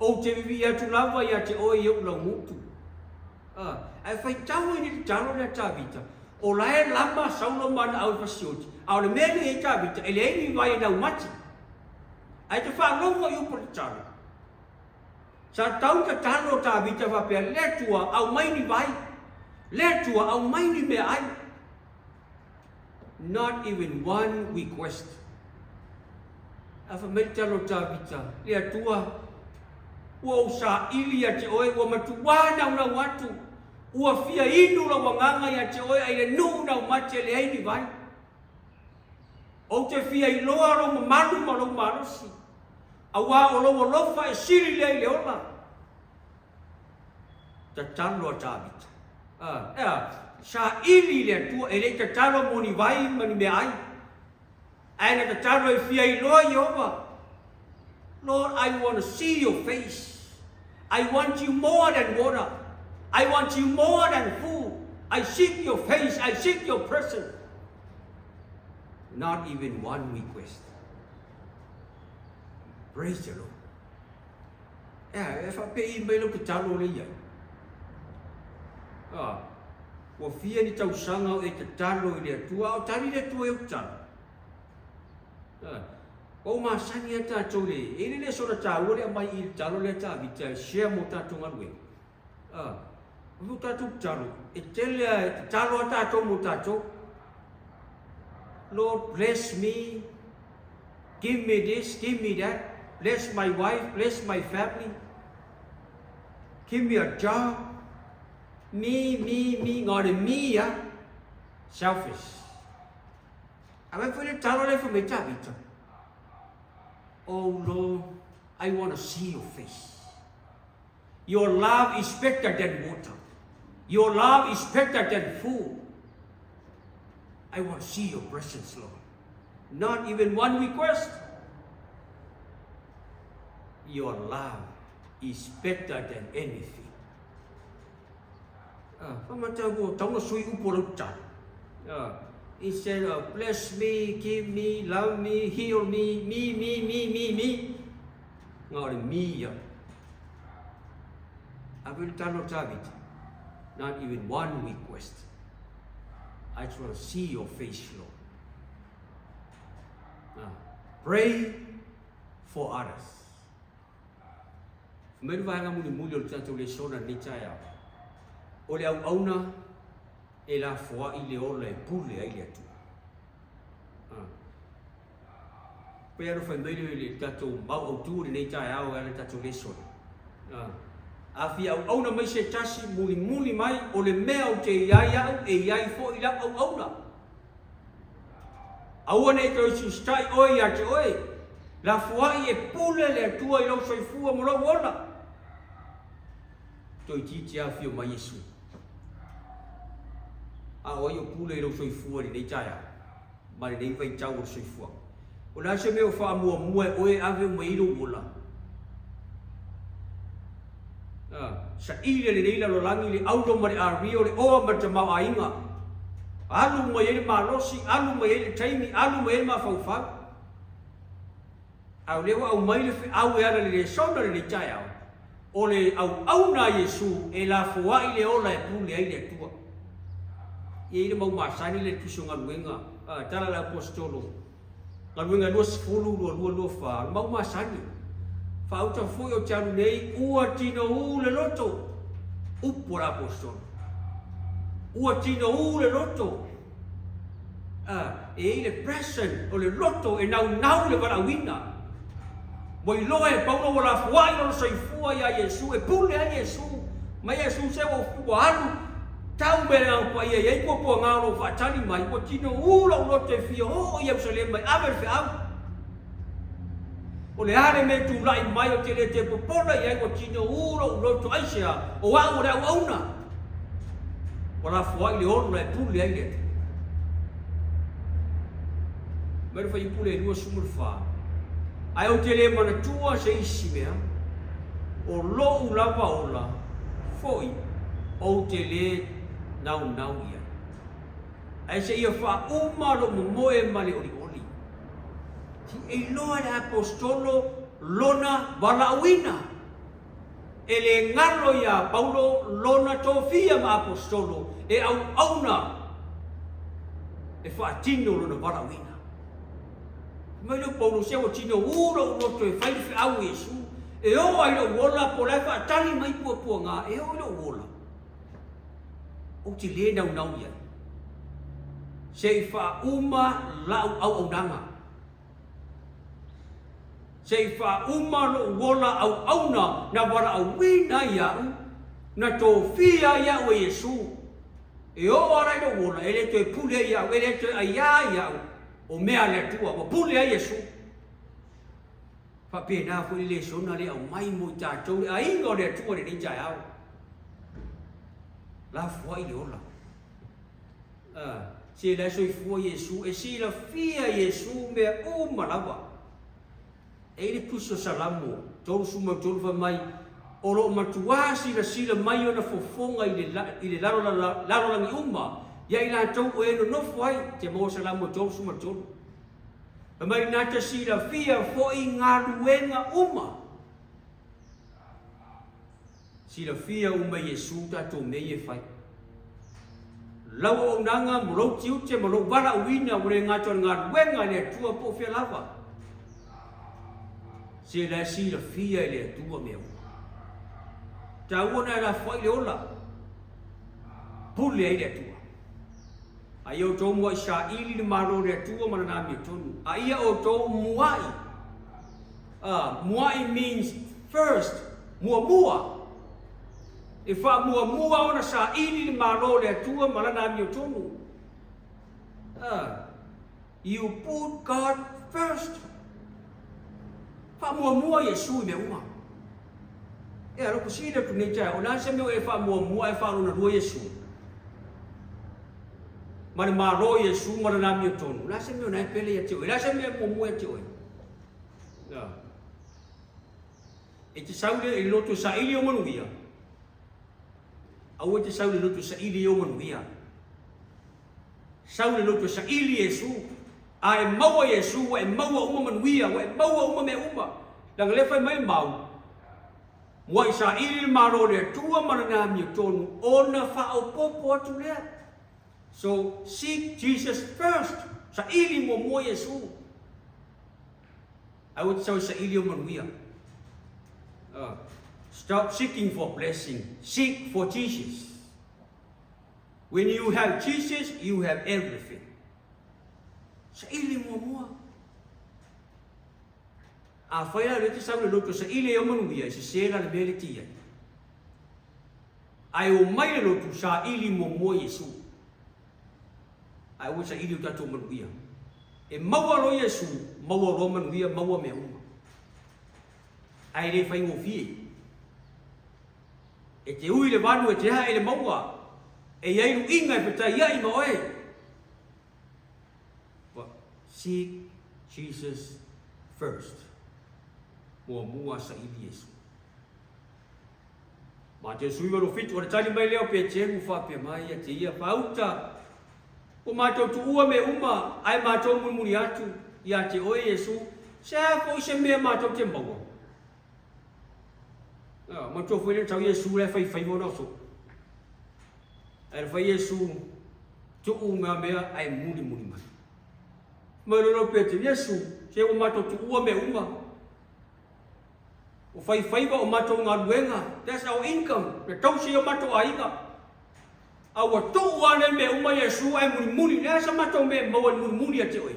Ou te vivii atu lava ia te oe i ou laugutu. A, ae faitau ai nei le talo lea Tavita, o la e lama Saulo ma ana au e fasioti, a o le mea lea i ai Tavita, e leai ni vai e naumati. Ae te faalogo i upu o le tatalo. Sa tau tatalo Tavita faapea, Le Atua, aumai ni vai. Le Atua, aumai ni meaai. Not even one request. A fai mai le talo o Tavita, Le Atua, ua ou saili ia te oe, ua matuā naunau atu, ua fia inu lou agaga ia te oe, a i le nuu naumati e leai ni vai. Ou te fia iloa lou mamalu ma lou malosi, auā o lou alofa e sili lea i le ola. Tatalo a Tavita. A, e a, saili i le Atua, e le i tatalo mo ni vai ma ni meaai, ae na tatalo e fia iloa Ieova. Lord, I want to see your face. I want you more than water. I want you more than food. I seek your face. I seek your presence. Not even one request. Praise the Lord. Ea, e faapei mai lau tatalo lea i ai. A, ua fia ni tausaga o e tatalo i le Atua, a o tali le Atua i au tatalo. A, ua ou masani a tatou le, e le le sola taua le aumai i le tatalo lea Tavita e share mo tatou galuega. A, o tatou tatalo, e tele a, e tatalo a tatou mo tatou. Lord, bless me. Give me this, give me that. Bless my wife, bless my family. Give me a job. Me, me, me, ngā le me a. Selfish. A vai foi le talo le fai mai Tavita. Oh Lord, I want to see your face. Your love is better than water. Your love is better than food. I want to see your presence, Lord. Not even one request. Your love is better than anything. Ah, whamatau ko tauna sui upo lau tatalo. Ah, instead of bless me, give me, love me, heal me, me, me, me, me, me. Ngā o le me ia. Ave le talo Tavita. Not even one request. I just want to see your face, Lord. Ah, pray for others. Mai le vaega mulimuli o le tatou lesona lenei taeao. O le auauna e lafoai le ola e pule ai le Atua. Ah. Pei ona fai mai le tatou mau autu i lenei taeao e ala i le tatou lesona. A, a fia auauna mai se tasi, mulimuli mai, o le mea ou te i ai au, e i ai foi lau auauna. Aua ne i toe siisitai oe ia te oe. Lafoai e pule le Atua i lou soifua ma lou ola. Toeitiiti afio mai Iesu. A o ai o pule i lou soifua i lenei taeao ma lenei vaitau o le soifuaga? O le a se mea o faamuamua e oe e ave uma i ai lou ola? A, saili e lenei lalolagi le auro ma le ario, le oa ma le tamaoaiga. Alu uma i ai le malosi, alu uma i ai le taimi, alu uma i ai le mafaufau. A o lea ua aumai le feau e ala i le lesona i lenei taeao, o le auauna a Iesu e lafoai le ola e pule ai le Atua. E i ai le mau masani lea i le Tusi o Galuega, a, Tala a le Aposetolo, Galuega 20, 22, 24, o le mau masani. Faauta foi ou te alu nei, ua tinoū le loto, upu a le Aposetolo. Ua tinoū le loto. A, e i ai le passion, o le loto e naunau i le valaauina. Ua iloa e Paulo ua lafoai lona soifua iā Iesu, e pule ai Iesu. Mai Iesu se ua, ua alu, tau mea le Agaga Paia e i ai puapuaga o lo o faatali mai, ua tinoū lou loto e fia oo i Ierusalema e ave le feau. O le a le mea e tulai mai ou te le toe popola i ai, ua tinoū lou loto, aisea? O au o le auauna. Ua lafoai le ola e pule ai le Atua. Mai le fuaiupu lea e 24, Ae ou te le manatua se isi mea, o lou lava ola foi ou te le naunau i ai, ae seia faauma lou momoe ma le olioli. E iloa e le Aposetolo lona valaauina. E le galo iā Paulo lona tofia ma Aposetolo e auauna e faatino lona valaauina. Fai mai lea o Paulo, Se ua tino ū lou loto e fai le feau o Iesu, e oo ai lou ola, po o la e faatali mai puapuaga, e oo i lou ola. Ou te le naunau i ai, se i faauma lau auaunaga. Se i faauma lou ola auauna na valaauina ai au, na tofia ai au e Iesu. E oo ala i lou ola, e le toe pule ai au, e le toe aiā ai au, o mea a le Atua, ua pule ai Iesu. Faapena foi le lesona lea e aumai mo i tatou le aiga o le Atua i lenei taeao. Lafoai le ola. A, se la e soifua Iesu, e silafia Iesu mea uma lava. E i le Tusi o Salamo 33 fai mai, O lo o matuā silasila mai ona fofoga i le, i le lalolagi uma, ia i latou o e nonofo ai, te maua Salamo 33. Fai mai na te silafia foi galuega uma. Silafia uma e Iesu tatou mea ia e fai. Lau auaunaga mo lou tiute ma lou valaauina ua le gata o le galuega a le Atua po o fea lava. Se la e silafia e le Atua mea uma. Taua na e lafoai le ola. Pule ai le Atua. A ia outou muaʻi saili le Malo o le Atua ma Lana amiotonu. A ia outou muaʻi. Muaʻi means first, muamua. E faamuamua ona saili le Malo o le Atua ma Lana amiotonu. You put God first. Faamuamua Iesu i mea uma. E alofa sili atu nei taeao, o le a se mea o e faamuamua ae faalonalua Iesu? Ma le Malo o Iesu ma lana amiotonu, o le a se mea o na e pele ia te oe? O le a se mea e muamua ia te oe? Na. E te sau le i loto e saili ou manuia. Aua e te sau le loto e saili ou manuia. Sau le loto e saili Iesu. A e maua Iesu, ua e maua uma manuia, ua e maua uma mea uma. Leaga lea fai mai le mau, Muai saili le Malo o le Atua ma lana amiotonu, ona faaopoopo atu lea. So, seek Jesus first. Saili muamua Iesu. Aua te sau e saili ou manuia. Stop seeking for blessing. Seek for Jesus. When you have Jesus, you have everything. Saili muamua. Afai la o lea e te sau i le loto saili ai ou manuia, e sese la le mea lea e te i ai. Ae omai le lotu saili muamua Iesu. Ae aua e saili o tatou manuia. E maua loa Iesu, maua loa manuia, maua mea uma. Ae le faigofie. E te ui i le vanu, e te ae i le mauga, e i ai luiga e fetaiai ma oe. But seek Jesus first. Muamua saili Iesu. Mateo 19, o le tali mai lea o Peteru faapea mai ia te ia, Faauta, ua matou tuua mea uma, ae matou mulimuli atu ia te oe Iesu, se a foi se mea matou te maua? Ah, manatua foi lea na tau Iesu la e faifaiva ona oso. Ae na fai Iesu, tuu mea mea ae mulimuli mai. Mai lolo Peteru, Iesu, se ua matou tuua mea uma. O faifaiva o matou galuega, that's our income, na tausi ai o matou aiga. A ua tuu lava nei mea uma Iesu ae mulimuli, le a sa matou mea e maua i le mulimuli ia te oe?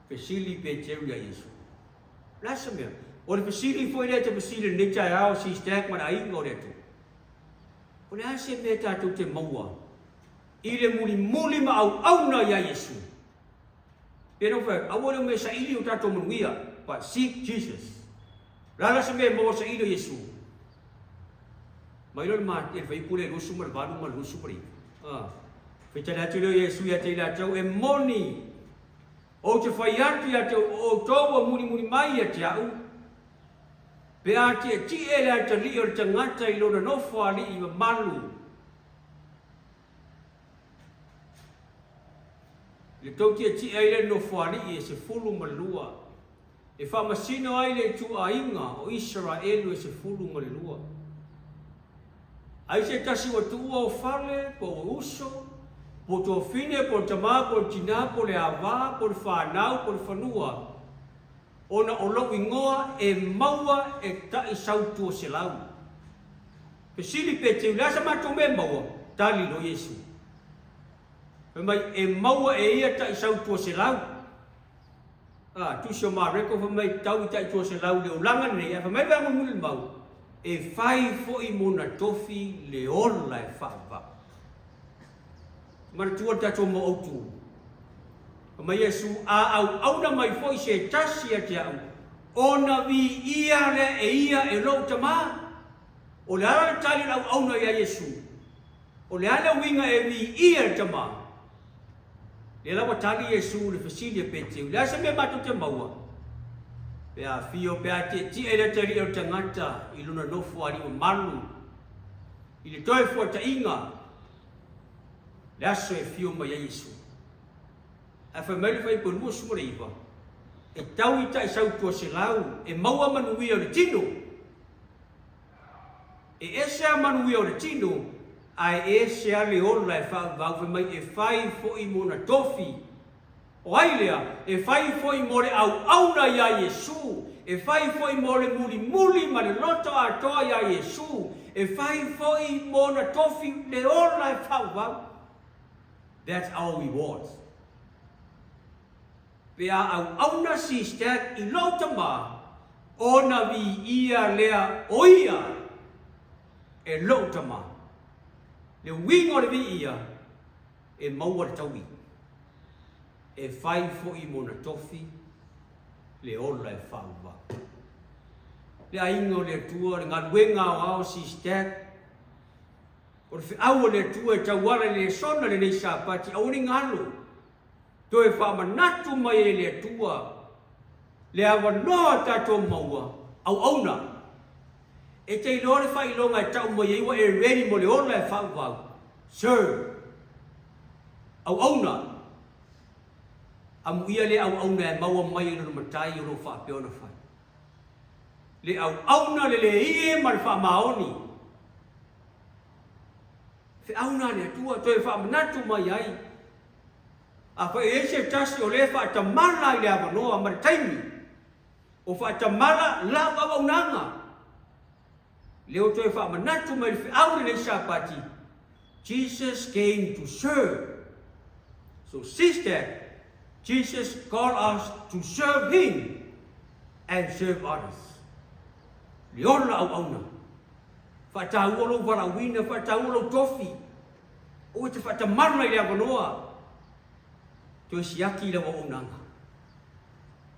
Fesili Peteru ia Iesu. O le a se mea? O le fesili foi lea e te fesili i lenei taeao, Sistak ma le aiga o le Atua. O le a se mea tatou te maua i le mulimuli ma auauna ia Iesu? Pei ona ou fai atu, aua le omai e saili o tatou manuia, but seek Jesus. O le a la se mea e maua saili o Iesu? Mai loa le ma, le fuaiupu lea 28 ma le 29. Ah. Faitali atu lea o Iesu ia te i latou, e moni, ou te fai atu ia te o outou ua mulimuli mai ia te au, pe a tietie le atalii o le tagata i lona nofoalii mamalu, I le tou tietie ai lea i le nofoalii e 12, e faamasino ai le ituaiga o Isaraelu e 12. Ai se tasi ua tuua o fale, po o uso, po o tuafine, po o le tama, po o le tina, po o le ava, po o le fanau, po o le fanua, ona o lou igoa e maua e taʻi sautua selau. Fesili Peteu, Le a sa matou mea e maua? Tali loa Iesu, Fai mai, e maua e ia taʻi sautua selau. A, tusi o Mareko fai mai, tau i taʻi tua selau le olaga lenei, ae fai mai le vaega mulimuli le mau, e fai foi mo na tofi le ola e faavavau. Manatua le tatou mau autu. Fai mai Iesu, A auauna mai foi se tasi ia te au, ona viia lea e ia e lou Tama. O le a le tali o le auauna ia Iesu? O le a le uiga e viia e le Tama? Lea la ua tali Iesu i le fesili a Peteu, Le a se mea matou te maua? Pe a afio, pe a tietie le atalii o le tagata i lona nofo alii mamalu, i le toe fuataiga, le aso e afio mai ai Iesu. Ae fai mai le Fuaiupu 29, E tau i taʻi 100 e maua manuia o le tino, E ese a manuia o le tino, ae ese a le ola e faavavau fai mai e fai foi mo na tofi. O ai lea? E fai foi mo le auauna iā Iesu, e fai foi mo le mulimuli ma le loto atoa iā Iesu, e fai foi mo na tofi le ola e faavavau. That's our reward. Pe a auauna Sistek i lou tama, ona viia lea o ia e lou tama. Le uiga o le viia, e maua le taui, e fai foi mo na tofi le ola e faavavau. Le aiga o le Atua, le galuega aoao Sistek, o le feau a le Atua e tauala i le lesona lenei Sapati, aua ne i galo. Toe faamanatu mai e le Atua le avanoa tatou maua auauna. E te iloa le faailoga e tau mai ai ua e ready mo le ola e faavavau. Serve. Auauna. Amuia le auauna e maua mai e lona matai o lo o faapea ona fai. Le auauna le le ie ma le faamaoni. Feauna a le Atua toe faamanatu mai ai. Afai e i ai se tasi o lea e faatamala i le avanoa ma le taimi, o faatamala lau auaunaga, lea ua toe faamanatu mai le feau lenei Sapati, Jesus came to serve. So sister, Jesus called us to serve him and serve others. Le ola auauna. Faataua lou valaauina, faataua lou tofi. Aua e te faatamala i le avanoa. Toe siaki lau auaunaga.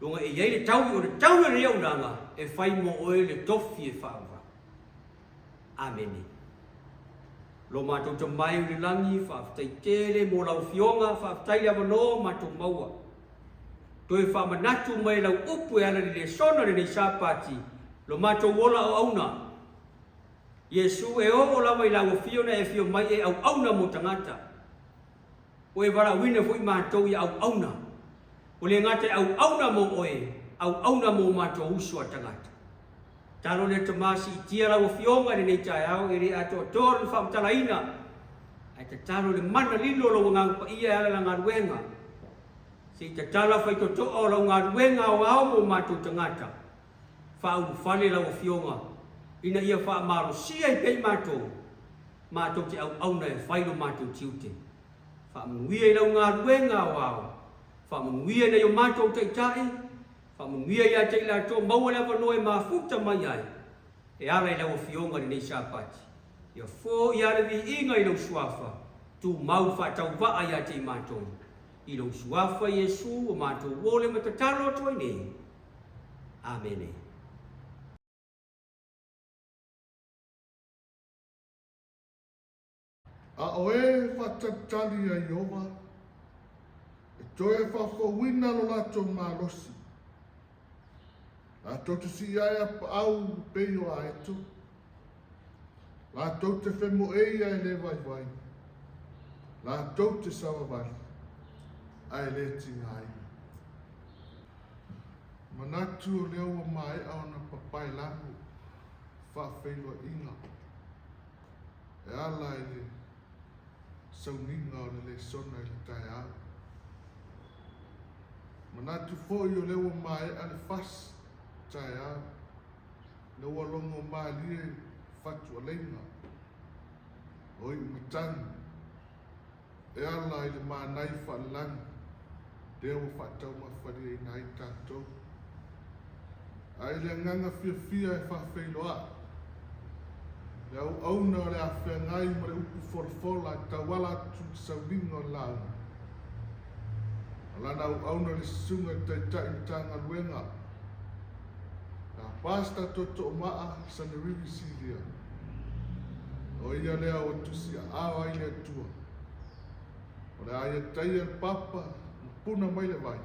Luga e i ai le taui, o le taui o lenei auaunaga, e fai mo oe le tofi e faavavau. Amene. Lo matou Tama e i le lagi, faafetai tele mo lau Afioga, faafetai le avanoa matou maua. Toe faamanatu mai lau upu e ala i le lesona lenei Sapati, lo matou ola auauna. Iesu, e oo lava i lau afio na e afio mai e auauna mo tagata. Ua e valaauina foi matou ia auauna. Ua le gata e auauna mo oe, auauna mo matou uso a tagata. Talo lea Tama siitia lau Afioga i lenei taeao e le atoatoa lona faamatalaina, ae tatalo le mana lilo o lou Agaga Paia e ala la galuega. Se i tatala faitotoa o lau galuega aoao mo matou tagata. Faaulufale lau Afioga ina ia faamalosia ai pea i matou, matou te auauna e fai lo matou tiute. Faamanuia i lau galuega aoao, faamanuia i nai o matou taitai, Faamanuia ia te i latou maua le avanoa e mafuta mai ai e ala i lau Afioga i lenei Sapati. Ia foia le viiga i lou Suafa, tumau faatauvaa ia te i matou. I lou Suafa Iesu ua matou ole ma tatalo atu ai nei. Amene. A o e faatalitali iā Ieova, e toe faafouina lo latou malosi. Latou te sii ae a paau e pei o aeto. Latou te femoei ae le vaivai. Latou te savavali ae le tigaina. Manatu o lea ua maea ona papaelago faafeiloaiga. E ala i le sauniga o le lesona i le taeao. Manatu foi o lea ua maea le fasi taeao, lea ua logo malie fatualeiga o iumatagi e ala i le manai faalelagi lea ua faataumafaliaina ai tatou. A i le agaga fiafia e faafeiloai le auauna o le a feagai ma le upu folafola e tauala atu i le sauniga o le lauga, o lana auauna le Susuga i le Taitai Matagaluega, le Pastor Tootoomaa Sanerivi Silia, o ia lea ua tusiaao ai le Atua. O le a ia taia le papa ma puna mai le vai,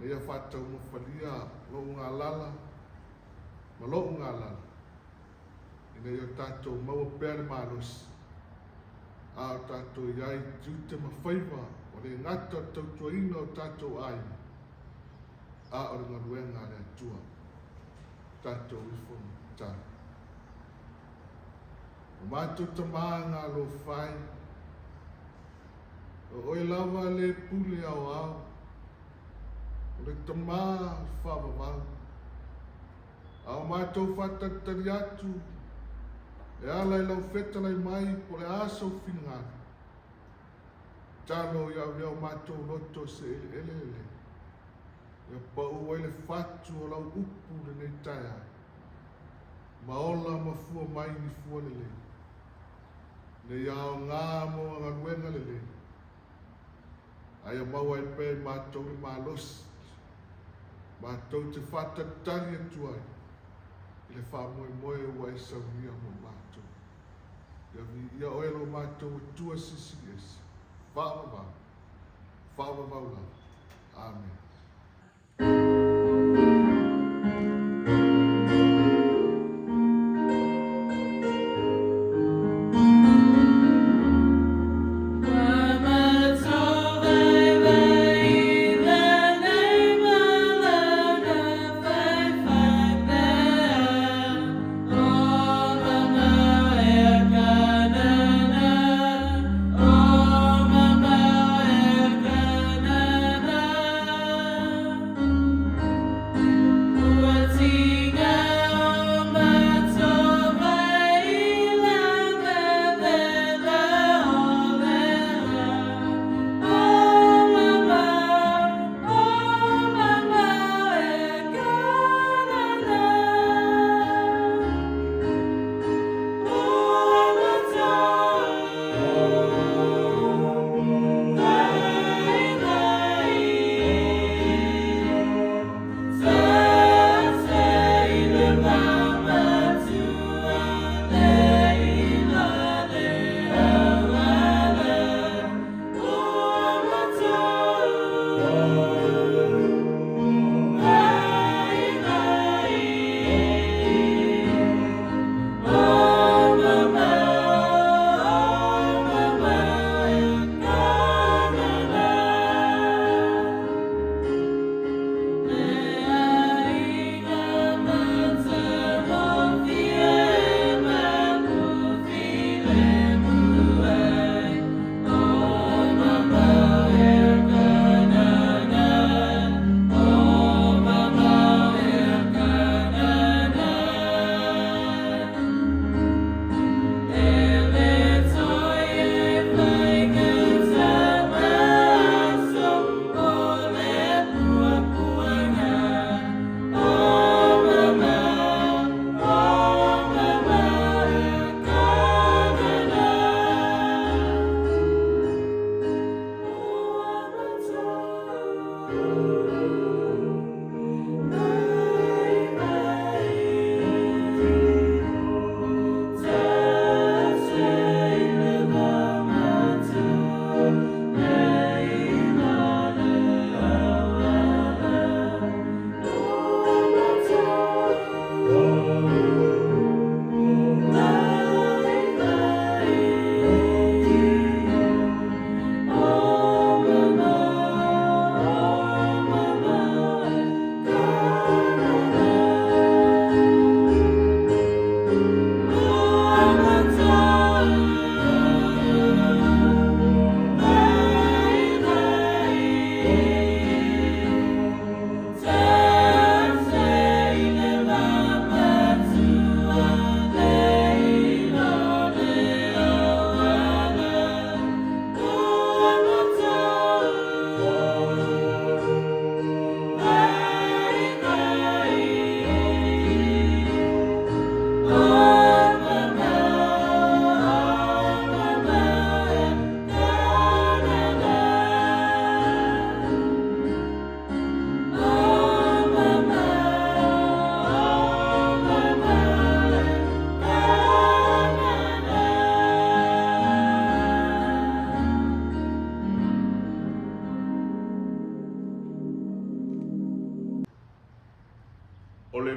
ina ia faataumafalia lou galala ma lo'u galala, ina ia tatou maua pea le malosi, a o tatou i ai i tiute ma faiva o le gata o le tautuaina o tatou aiga, a o le galuega a le Atua. Tatou ifo ma tatalo. O matou Tama galofai, o oe lava le pule aoao, o le Tama faavavau. A o matou faatalitali atu e ala i lau fetalai mai po o le a sou finagalo, tatalo ia avea o matou loto se eleele lelei, ia pau ai le fatu o lau upu lenei taeao, ma ola ma fua mai ni fua lelei, ina ia aoga mo galuega lelei, a ia maua ai pea i matou le malosi matou te faatalitali atu ai i le faamoemoe ua e saunia mo matou. Ia viia oe lo matou Atua Silisili Ese, faavavau, faavavau lava. Amene.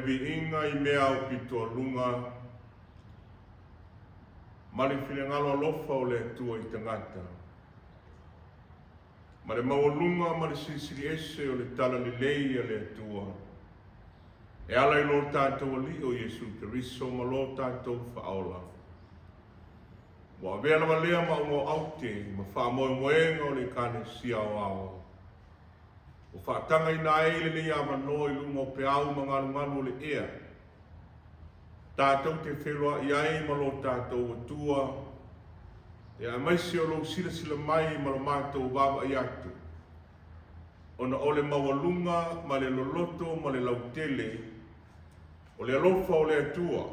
viiga i mea aupitoaluga ma le finagalo alofa o le Atua i tagata, ma le maualuga ma le silisili ese o le talalelei a le Atua e ala i lo tatou Alii o Iesu Keriso ma lo tatou Faaola. Ua avea lava lea ma auga aute ma faamoemoega o le Ekalesia Aoao, ua faatagaina ai lenei avanoa i luga o peau ma galugalu o le ea, tatou te feiloai ai ma lo tatou Atua, ia aemaise o lou silasila mai ma lo matou vaavaai atu, ona o le maualuga ma le loloto ma le lautele o le alofa o le Atua,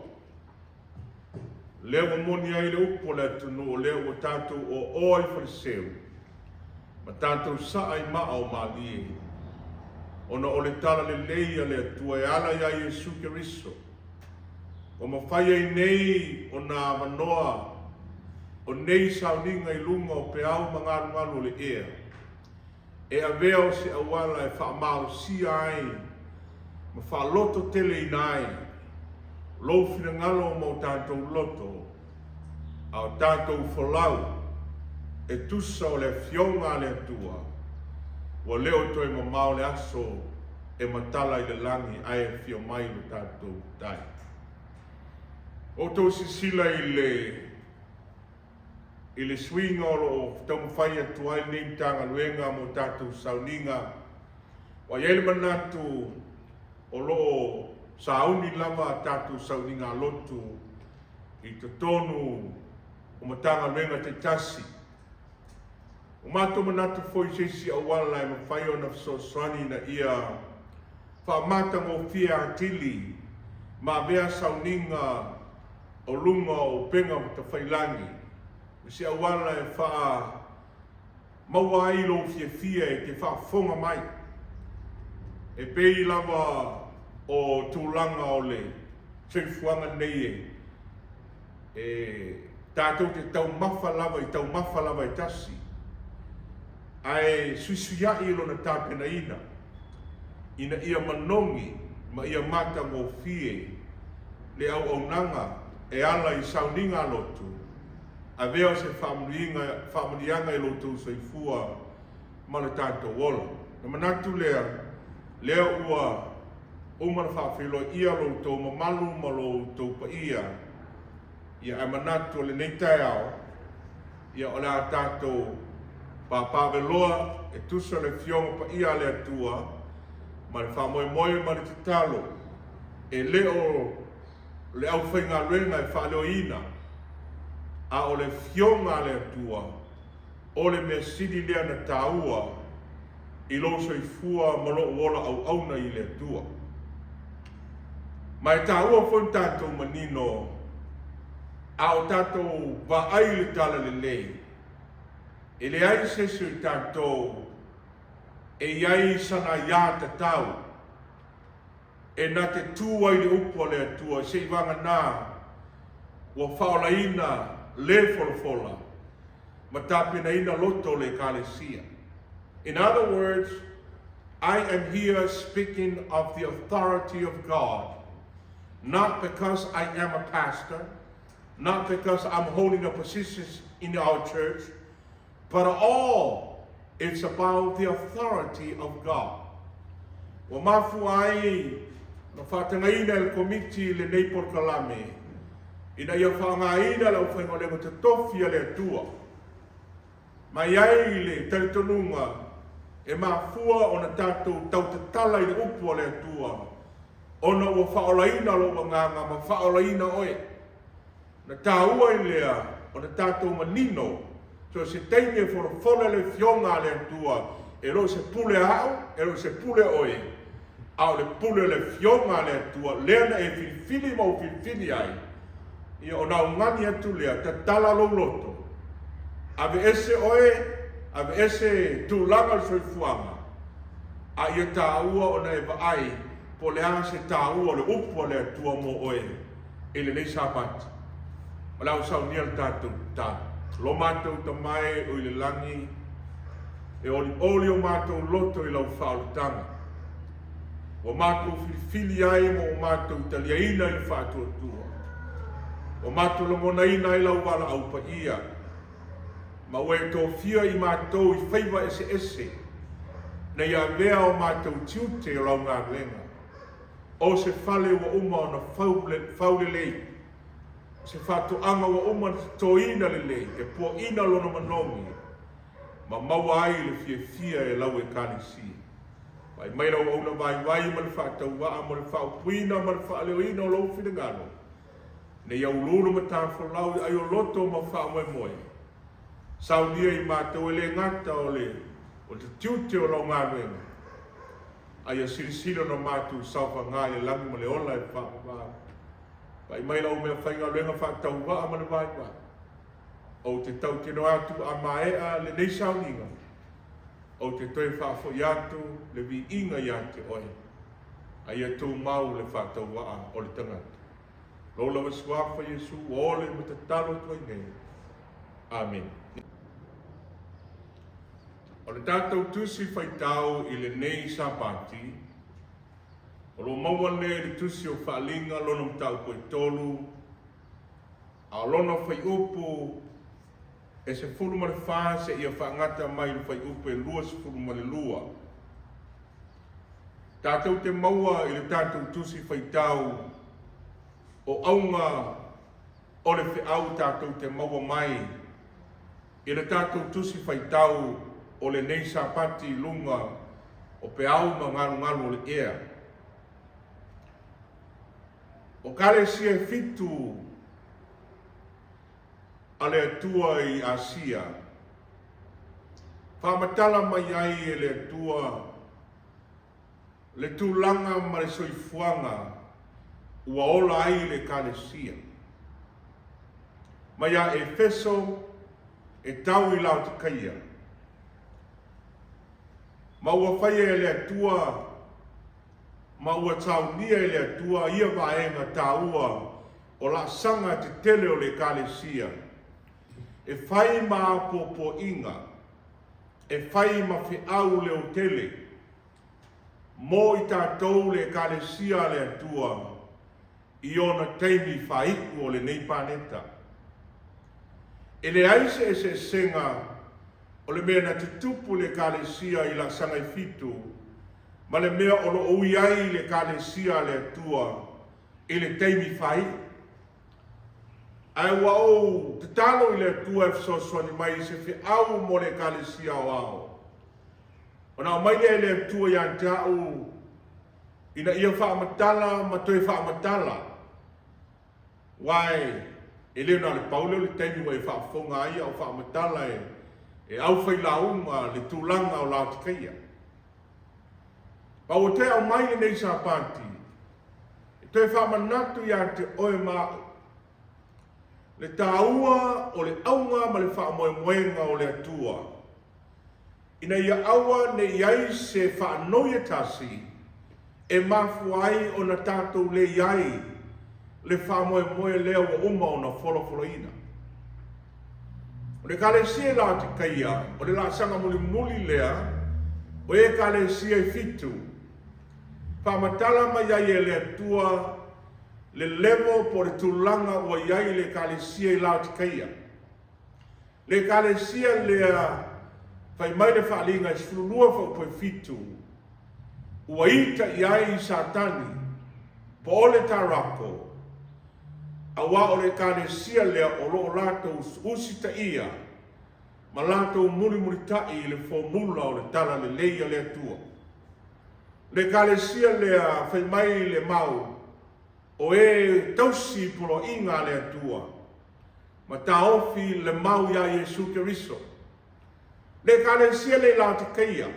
lea ua moni ai le upu a le atunuu o lea ua tatou oaoa i faleseu ma tatou saa i maa o malie, ona o le talalelei a le Atua e ala iā Iesu Keriso, ua mafai ai nei ona avanoa o nei sauniga i luga o peau ma galugalu o le ea. E avea o se auala e faamalosia ai ma faalototeleina ai lou finagalo ma o tatou loto, a o tatou folau e tusa o le Afioga a le Atua, ua le o toe mamao le aso e matala i le lagi ae afio mai lo tatou Tai. Outou silasila i le i le suiga o lo o taumafai atu ai lenei Matagaluega mo tatou sauniga. Ua i ai le manatu o lo o sauni lava a tatou sauniga a lotu i totonu o Matagaluega taitasi. Ua matou manatu foi i se isi auala e mafai ona fesoasoani ina ia faamatagofie atili ma avea sauniga o luga o upega tafailangi, i se auala e faa maua ai lou fiafia e te faafofoga mai. E pei lava o tulaga o le soifuaga nei e e tatou te taumafa lava i taumafa lava e tasi, ae suisuiaʻi i lona tapenaina ina ia manogi ma ia matagofie le auaunaga e ala i sauniga a lotu, avea o se faamanuiaga i lo outou soifua ma le tatou ola. Ona manatu lea, lea ua uma ona faafeiloai ʻia lo outou mamalu ma lo outou paia, ia ae manatu o lenei taeao, ia o le a tatou papaaveloa e tusa le Afioga Paia a le Atua ma le faamoemoe ma le tatalo e le o le aufaigaluega e faaleoina, a o le Afioga a le Atua o le mea sili lea na taua i lou soifua ma lou ola auauna i le Atua. Ma e taua foi le tatou manino a o tatou vaai i le talalelei, e leai se isi o i tatou e i ai sana aia tatau e na te tū ai le upu a le Atua seivaganā ua faaolaina le folafola ma tapenaina loto o le Ekalesia. In other words, I am here speaking of the authority of God, not because I am a pastor, not because I'm holding a position in our church, but all it's about the authority of God. Ua mafua ai ona faatagaina e le Komiti lenei polokalame ina ia faaaogaina le aufaigaluega totofi a le Atua. Ma i ai le talitonuga e mafua ona tatou tautatala i le upu a le Atua ona ua faaolaina lou agaga ma faaolaina oe. Na taua ai lea ona tatou manino, so o se taimi e folafola le Afioga a le Atua, e le o se pule a au, e le o se pule a oe, a o le pule o le Afioga a le Atua, lea na e filifili ma ou filifili ai, ia ona augani atu lea, tatala lou loto, aveese oe, aveese tulaga o le soifuaga, a ia taua ona e vaai po o le a se taua o le upu a le Atua mo oe i lenei Sapati. O le a ou saunia le tatou tatalo. Lo matou Tama e o i le lagi, e olioli o matou loto i lau faaolataga. Ua matou filifili ai ma ua matou taliaina i le faatuatua. Ua matou lagonaina ai lau valaau paia, ma ua e tofia i matou i faiva eseese ina ia avea o matou tiute o lau galuega. O se fale ua uma ona fau lelei, o se faatoaga ua uma ona totoina lelei e puaina lona manogi ma maua ai le fiafia e lau Ekalesia. Vaai mai lau auauna vaivai ma le faatauvaa mo le faaupuina ma le faaleoina o lou finagalo, ina ia uluulu matafolau i ai o loto ma faamoemoe. Saunia i matou e le gata o le o te tiute o lau galuega, a ia silasila ona matou saofaga i le lagi ma le ola e faavavau. Vaai mai lau meafaigaluega faatauvaa ma le vaivai. Ou te tautino atu a maea lenei sauniga, ou te toe faafoi atu le viiga ia te oe, a ia tumau le faatauvaa o le tagata. Lou lava suafa Iesu ua ole ma tatalo atu ai nei. Amene. O le tatou tusi faitau i lenei Sapati, o lo o maua lea i le tusi o Faaaliga lona mataupu e tolu, a o lona fuaiupu e 14 seia faagata mai i le fuaiupu e 22. Tatou te maua i le tatou tusi faitau o auga o le feau tatou te maua mai i le tatou tusi faitau o lenei Sapati i luga o peau ma galugalu o le ea. O Kalesia e fitu a le Atua i Asia, faamatala mai ai e le Atua le tulaga ma le soifuaga ua ola ai le Ekalesia. Mai a Efeso e tau i Laotikaia, ma ua faia e le Atua ma ua saunia e le Atua ia vaega taua o laasaga tetele o le Ekalesia e fai ma apoapoaiga, e fai ma feau leotele mo i tatou le Ekalesia a le Atua i ona taimi faaiu o lenei paneta. E leai se eseesega o le mea na tutupu i le Ekalesia i laasaga e fitu ma le mea o lo o ui ai le Ekalesia a le Atua i le taimi faaiu. Ae ua ou tatalo i le Atua e fesoasoani mai i se feau mo le Ekalesia aoao. Ona aumai lea e le Atua ia te au ina ia faamatala ma toe faamatala, aua e le na o le pau lea o le taimi ua e faafofoga ai a o faamatala e aufailauga le tulaga o Laotikaia. Ma ua toe aumai lenei Sapati e toe faamanatu ia te oe ma au le taua o le auga ma le faamoemoega o le Atua, ina ia aua ne i ai se faanoi e tasi e mafua ai ona tatou le i ai le faamoemoe lea ua uma ona folafolaina. O le Ekalesia i Laotikaia, o le laasaga mulimuli lea o Ekalesia e fitu, faamatala mai ai e le Atua le level po o le tulaga ua i ai le Ekalesia i Laotikaia. Le Ekalesia lea, fai mai le Faaaliga e 12 fuaiupu e fitu, ua ita i ai Satani, po o le Tarako, auā o le Ekalesia lea o lo o latou usitaia ma latou mulimulitaʻi i le fomula o le Talalelei a le Atua. Le Ekalesia lea, fai mai le mau, o e tausi poloaiga a le Atua, ma taofi le mau iā Iesu Keriso. Le Ekalesia lea i Laotikaia,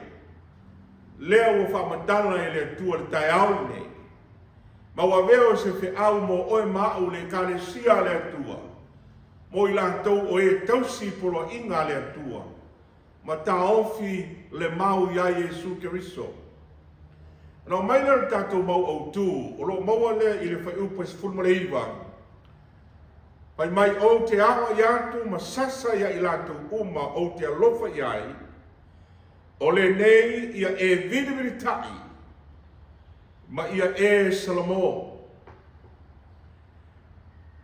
lea ua faamatala e le Atua i le taeao lenei, ma ua avea o se feau mo oe ma au le Ekalesia a le Atua, mo i latou o e tausi poloaiga a le Atua, ma taofi le mau iā Iesu Keriso. Ona oo mai lea o le tatou mau autu, o lo o maua lea i le fuaiupu e 19, Fai mai ou te aoai atu ma sasa ia i latou uma ou te alofa i ai, o lenei ia e vilivilitai. Ma ia e Salamo.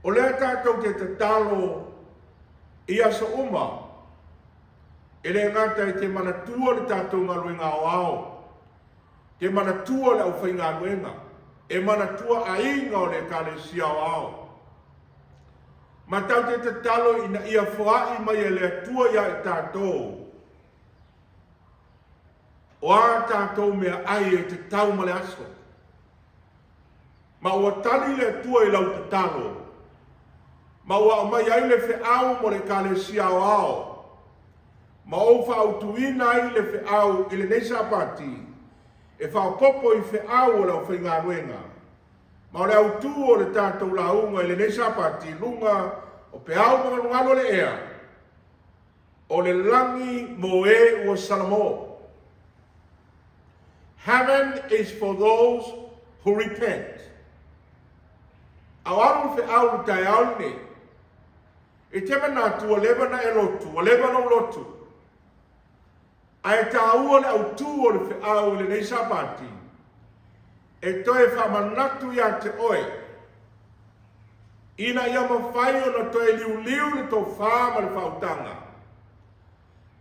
O lea tatou te tatalo i aso uma, e le gata e te manatua le tatou galuega aoao, te manatua le aufaigaluega, e manatua aiga o le Ekalesia Aoao. Ma tatou te tatalo ina ia foai mai e le Atua ia i tatou, o a tatou meaai e tatau ma le aso. Ma ua tali le Atua i lau tatalo, ma ua aumai ai le feau mo le Ekalesia Aoao, ma ou faautuina ai le feau i lenei Sapati e faaopoopo i feau o le aufaigaluega, ma o le autu o le tatou lauga i lenei Sapati i luga o peau magalugalu o le ea, o le lagi mo e ua salamo. Heaven is for those who repent. A o alu le feau i le taeao lenei, e te manatu ua leva ona e lotu, ua leva lou lotu, ae taua le autu o le feau i lenei Sapati, e toe faamanatu ia te oe, ina ia mafai ona toe liuliu le tofa ma le faautaga,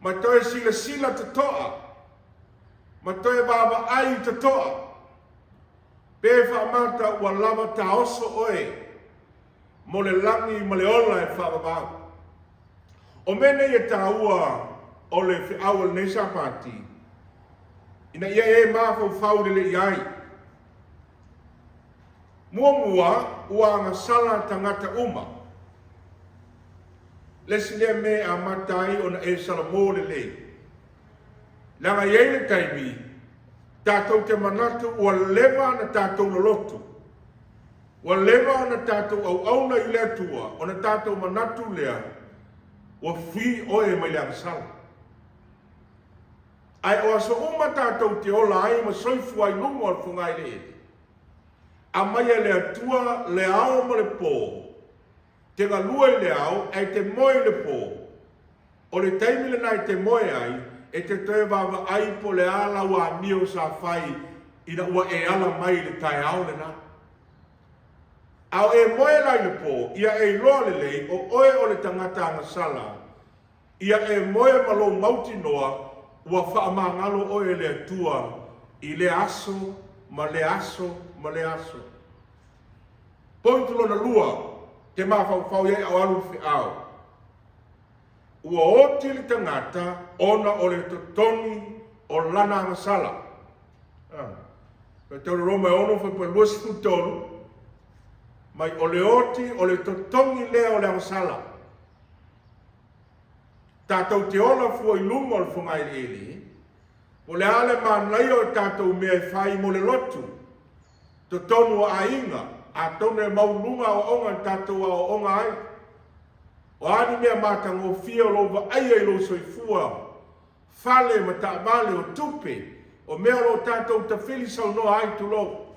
ma toe silasila totoa, ma toe vaavaai totoa, pe faamata ua lava taoso oe mo le lagi ma le ola e faavavau. O mea nei e taua o le feau o lenei Sapati, ina ia e mafaufau lelei ai. Muamua, ua agasala tagata uma. Le isi lea mea e amata ai ona e salamo lelei. Leaga e i ai le taimi, tatou te manatu ua leva ona tatou lolotu, ua leva ona tatou auauna i le Atua, ona tatou manatu lea, ua free oe mai le agasala. Ae o aso uma tatou te ola ai ma soifua ai i luga o le fogaeleele, aumai e le Atua le ao ma le po, te galue i le ao ae te moe i le po. O le taimi lena e te moe ai, e te toe vaavaai po o le a lau amio sa fai ina ua e ala mai i le taeao lena. A o e moe la i le po, ia e iloa lelei o oe o le tagata agasala, ia e moe ma lou mautinoa ua faamagalo oe e le Atua i lea aso ma lea aso ma lea aso. Point lona lua, te mafaufau i ai a o alu le feau. Ua oti le tagata ona o le totogi o lana agasala. Faitau le Roma e 6 fuaiupu 23, mai o le oti o le totogi lea o le agasala. Tatou te ola fua i luga o le fogaeleele, po o le a le manaia o tatou mea e fai mo le lotu, totonu o aiga, atonu e maualuluga aoaoga na tatou aoaoga ai. O a ni mea matagofie o lo o vaaia i lou soifua, fale ma taavale, o tupe, o mea o lo o tatou tafili saunoa ai, tulou.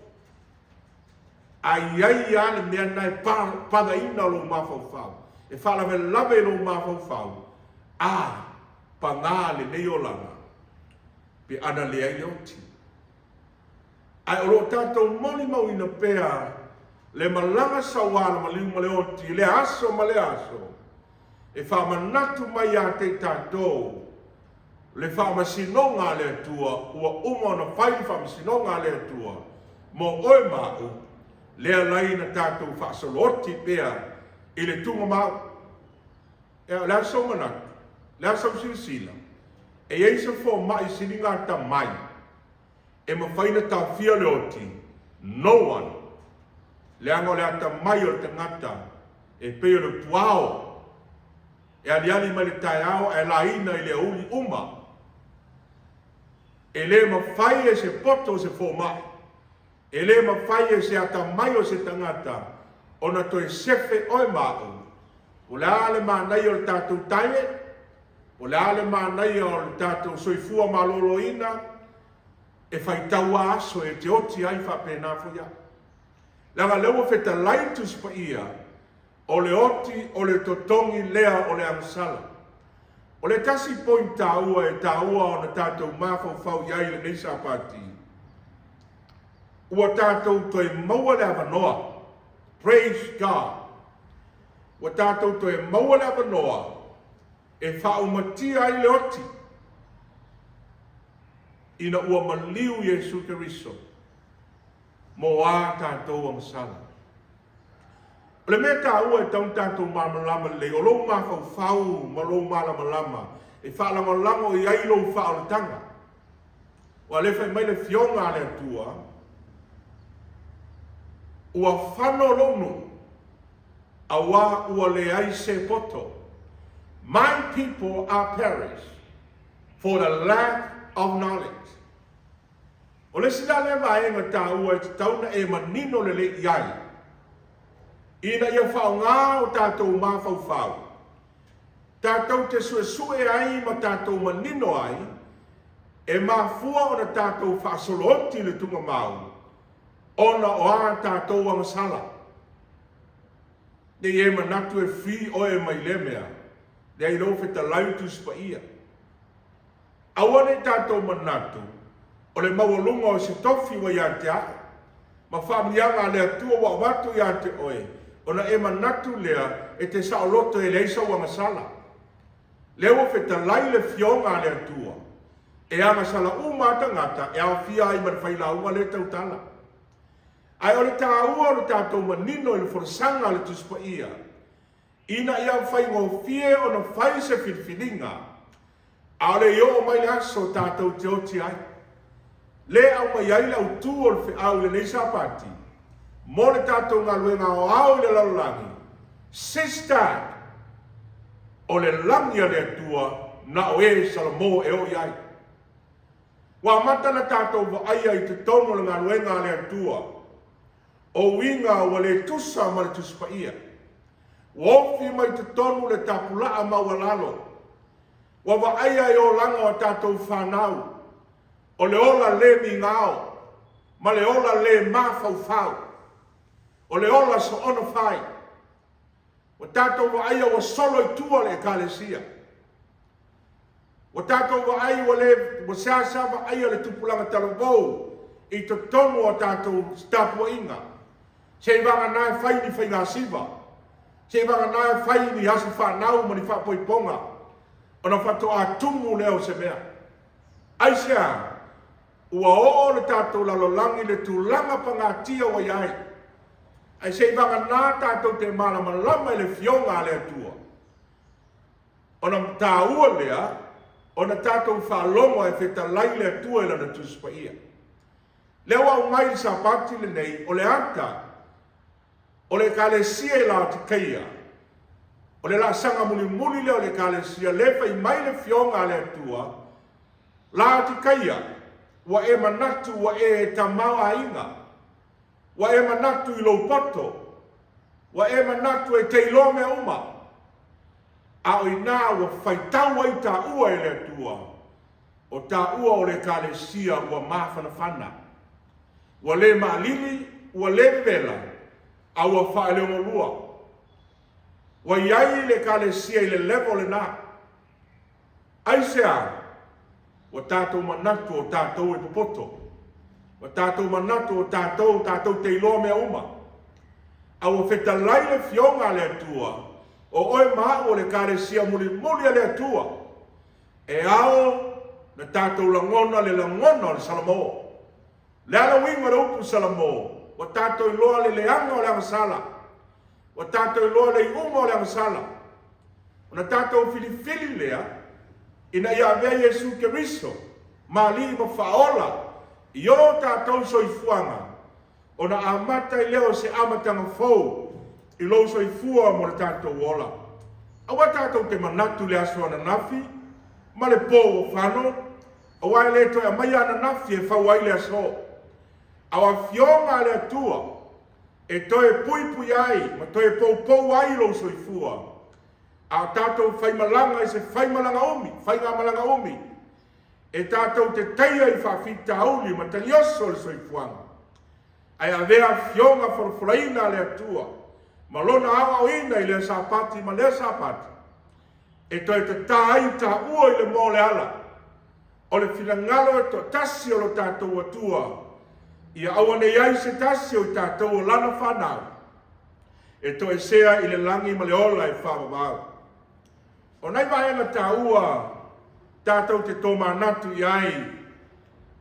A i ai lava le mea lena e padaina lou mafaufau, e faalavelave i lou mafaufau, a, paga lenei olaga, pe ana leai le oti. Ae o lo o tatou molimauina pea le malaga saua a le maliu ma le oti i lea aso ma lea aso, e faamanatu mai ia te i tatou le faamasinoga a le Atua, ua uma ona fai le faamasinoga a le Atua mo oe ma a'u, lea lai na tatou faasolo oti pea i le tuugamau. Ea, o le a sou manatu? O le a sau silasila? E i ai se fomai siliga atamai e mafai ona taofia le oti? No one! Leaga o le atamai o le tagata e pei o le puao e aliali mai le taeao ae laina i le aoauli uma. E le mafai e se poto o se fomai, e le mafai e se atamai o se tagata ona toe sefe oe ma a'u. Po o le a le manaia o le tatou diet, po o le a le manaia o le tatou soifua maloloina, e faitau lava aso e te oti ai faapena foi a'u. Leaga o lea ua fetalai le Tusi Paia, o le oti o le totogi lea o le agasala. O le tasi point taua e taua ona tatou mafaufau i ai i lenei Sapati, Ua tatou toe maua le avanoa. Praise God. Ua tatou toe maua le avanoa e faaumatia ai le oti ina ua maliu Iesu Keriso mo a tatou agasala. O le mea taua e tatau ona tatou malamalama lelei, o lou mafaufau ma lou malamalama e faalagolago i ai lou faaolataga. Ua le fai mai le Afioga a le Atua, Ua fano lou nuu, auā ua leai se poto. My people are perish for the lack of knowledge. O le isi la lea vaega taua e tatau ona e manino lelei i ai, ina ia faaaoga o tatou mafaufau, tatou te suesue ai ma tatou manino ai, e mafua ona tatou faasolooti i le tuugamau ona o a tatou agasala. Ne i e manatu e free oe mai lea mea, leai lou fetalai o Tusi Paia. Aua ne i tatou manatu o le maualuga o se tofi ua ia te au, ma faamanuiaga a le Atua ua avatu ia te oe, ona e manatu lea e te saoloto e leai sau agasala. Lea ua fetalai le Afioga a le Atua, e agasala uma a tagata e aofia ai ma le failauga lea tautala. Ae o le taua o le tatou manino i le folasaga a le Tusi Paia, ina ia faigofie ona fai se filifiliga, ʻaʻole i oo mai le aso tatou te oti ai. Le aumai ai le autu o le feau i lenei Sapati mo le tatou galuega aoao i le lalolagi, Sister, o le lagi a le Atua na o e Salamo e oo i ai. Ua amata ona tatou vaaia i totonu o le galuega a le Atua, o uiga ua le tusa ma le Tusi Paia. Ua ofi mai totonu le tapulaa maualalo. Ua vaaia i olaga o a tatou fanau, o le ola le migao ma le ola le mafaufau, o le ola soona fai. Ua tatou vaaia ua solo i tua le Ekalesia. Ua tatou vaai ua le ua seasea vaaia le tupulaga talavou i totonu o a tatou tapuaiga. Seivagana e fai ni faigasiva, seivagana e fai ni aso fanau ma ni faapoipoga, ona faatoa tumu lea o se mea. Aisea? Ua oo le tatou lalolagi i le tulaga pagatia ua i ai. Ae seivagana tatou te malamalama i le Afioga a le Atua. Ona taua lea ona tatou faalogo ae fetalai le Atua i Lana Tusi Paia. Lea ua aumai i le Sapati lenei, o le ata o le Ekalesia i Laotikeia, o le laasaga mulimuli lea o le Ekalesia, lea fai mai le Afioga a le Atua, Laotikeia, ua e manatu ua e tamaoaiga, ua e manatu i lou poto, ua e manatu e te iloa mea uma, a o inā ua faitau ai taua e le Atua, o taua o le Ekalesia ua mafanafana, ua le maalili, ua le vevela, a ua faaleogolua. Ua i ai le Ekalesia i le level lena. Aisea? Ua tatou manatu o tatou e popoto. Ua tatou manatu o tatou, tatou te iloa mea uma. A ua fetalai le Afioga a le Atua, o oe ma au o le Ekalesia mulimuli a le Atua. E ao na tatou lagona le lagona o le Salamo. O le a le uiga o le upu Salamo? Ua tatou iloa le leaga o le agasala. Ua tatou iloa le iuga o le agasala. Ona tatou filifili lea ina ia avea Iesu Keriso ma Alii ma Faaola i o tatou soifuaga, ona amata ai lea o se amataga fou i lou soifua mo le tatou ola. Aua tatou te manatu i le aso ananafi ma le po ua fano, aua e le toe aumaia ananafi e fau ai le aso. A o Afioga a le Atua e toe puipui ai ma toe poupou ai lou soifua, a o tatou faimalaga i se faimalaga umi, faigamalaga umi, e tatou te taia i faafitauli ma tagioso o le soifuaga, ae avea afioga folafolaina a le Atua ma Lona aoaoina i lea Sapati ma lea Sapati, e toe tatā ai taua i le moa o le ala o le finagalo e toatasi o lo tatou Atua. Ia aua ne i ai se tasi o i tatou o lana fanau e toesea i le lagi ma le ola e faavavau. O nai vaega taua tatou te tomanatu i ai,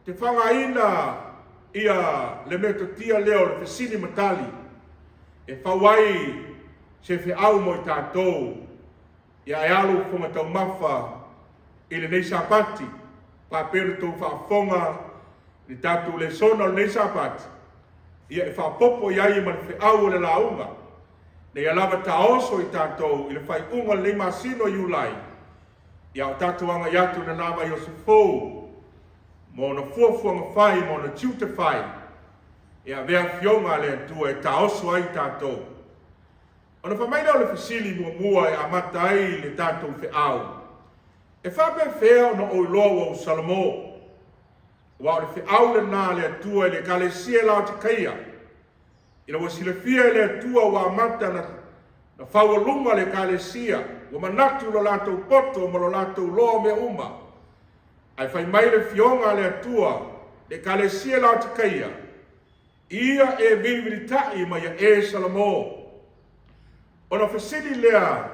te faaaogaina ia le metotia lea o le fesili ma tali e fau ai se feau mo i tatou ia ae a lou fofoga taumafa i lenei Sapati, faapea ona outou faafofoga i le tatou lesona o lenei Sapati, ia e faaopoopo i ai ma le feau o le lauga, ina ia lava taoso i tatou i le faaiuga o lenei masina o Iulai, ia o tatou agai atu i lena vaiaso fou ma ona fuafuaga fai ma ona tiute fai, e avea Afioga a le Atua e taoso ai tatou. Ona fai mai lea o le fesili muamua e amata ai le tatou feau, E faapefea ona ou iloa ua ou Salamo? Aua o le feau lena a le Atua i le Ekalesia i Laotikaia, ina ua silafia e le Atua ua amata na faualuga le Ekalesia, ua manatu lo latou poto ma lo latou loa o mea uma. Ae fai mai le Afioga a le Atua i le Ekalesia i Laotikaia, Ia e vilivilitai ma ia e Salamo. Ona fesili lea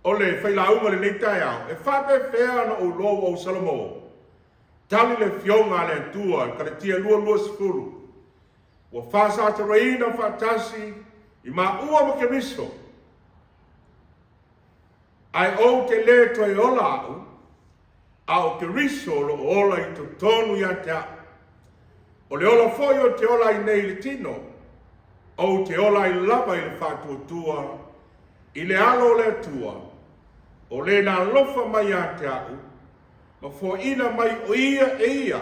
o le failauga i lenei taeao, e faapefea ona ou iloa ua ou Salamo? Tali le Afioga a le Atua i Kalatia 2:20, Ua faasatauaina faatasi i maua ma Keriso, ae ou te le toe ola au, a o Keriso o lo o ola i totonu ia te au. O le ola foi ou te ola ai nei i le tino, ou te ola ai lava i le faatuatua i le Alo o le Atua, o le na alofa mai ia te au, ma foaina mai o ia e ia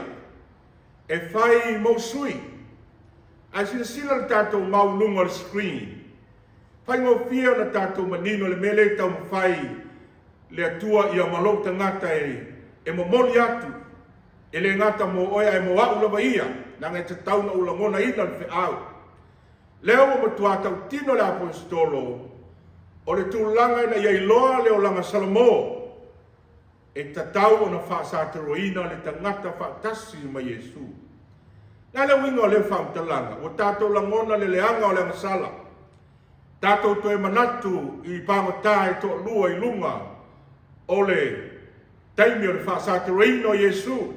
e fai mou sui. Ae silasila le tatou mau i luga o le screen, faigofie ona tatou manino i le mea lea e taumafai le Atua ia ma lou tagata e momoli atu, e le gata mo oe ae mo a'u lava ia, leaga e tatau ona ou lagonaina le feau. Lea ua matua tautino le Aposetolo o le tulaga ina ia iloa le olaga Salomõ e tatau ona faasatauaina le tagata faatasi ma Iesu. O le a le uiga o lea faamatalaga? Ua tatou lagona le leaga o le agasala. Tatou toe manatu i pagota e toalua i luga o le taimi o le faasatauaina o Iesu.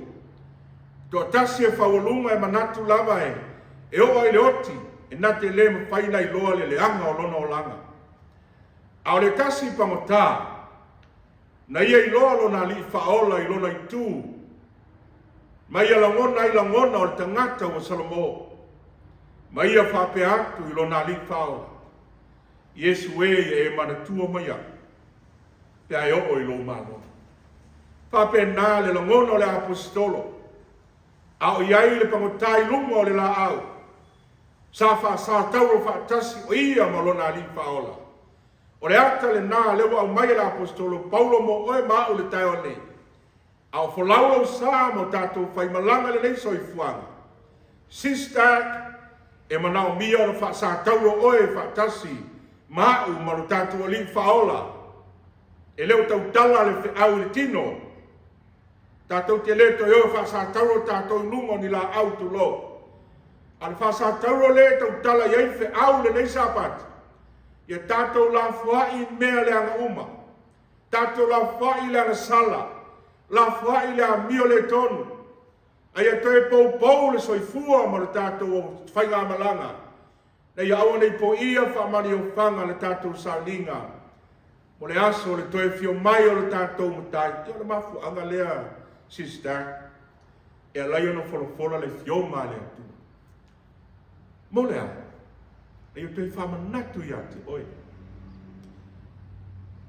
Toatasi e faualuga e manatu lava e oo ai i le oti, e na te le mafai ona iloa le leaga o lona olaga. A o le tasi pagota, na ia iloa lona Alii Faaola i lona itu, ma ia lagona ai lagona o le tagata ua Salomõ, ma ia faapea atu i lona Alii Faaola, Iesu e, ia e manatua mai au, pe a e oo i lou Malo. Faapena le lagona o le Aposetolo, a o i ai le pagota i luga o le laau, sa faasatauro faatasi o ia ma lona Alii Faaola. O le ata lena lea ua aumai e le Aposetolo Paulo mo oe ma a'u i le taeao nei. A o folau lou sa ma o tatou faimalaga i lenei soifuaga, Sister, e manaomia ona faasatauro oe faatasi ma a'u ma lo tatou Alii Faaola. E le o tautala le feau i le tino. Tatou te le toe o e faasatauro tatou i luga o ni laau tulou. A o le faasatauro lea e tautala i ai le feau i lenei Sapati, Ia tatou lafoai i mea leaga uma, tatou lafoai i le agasala, lafoai i le amio le tonu, a ia toe poupou le soifua ma le tatou faigamalaga, ina ia aua ne i poia faamaliofaga le tatou sauniga mo le aso o le toe afio mai o le tatou Matai. Ia o le mafuaaga lea, sister, e ala ai ona folafola le Afioga a le Atua. Mo le a? A ia toe faamanatu ia te oe.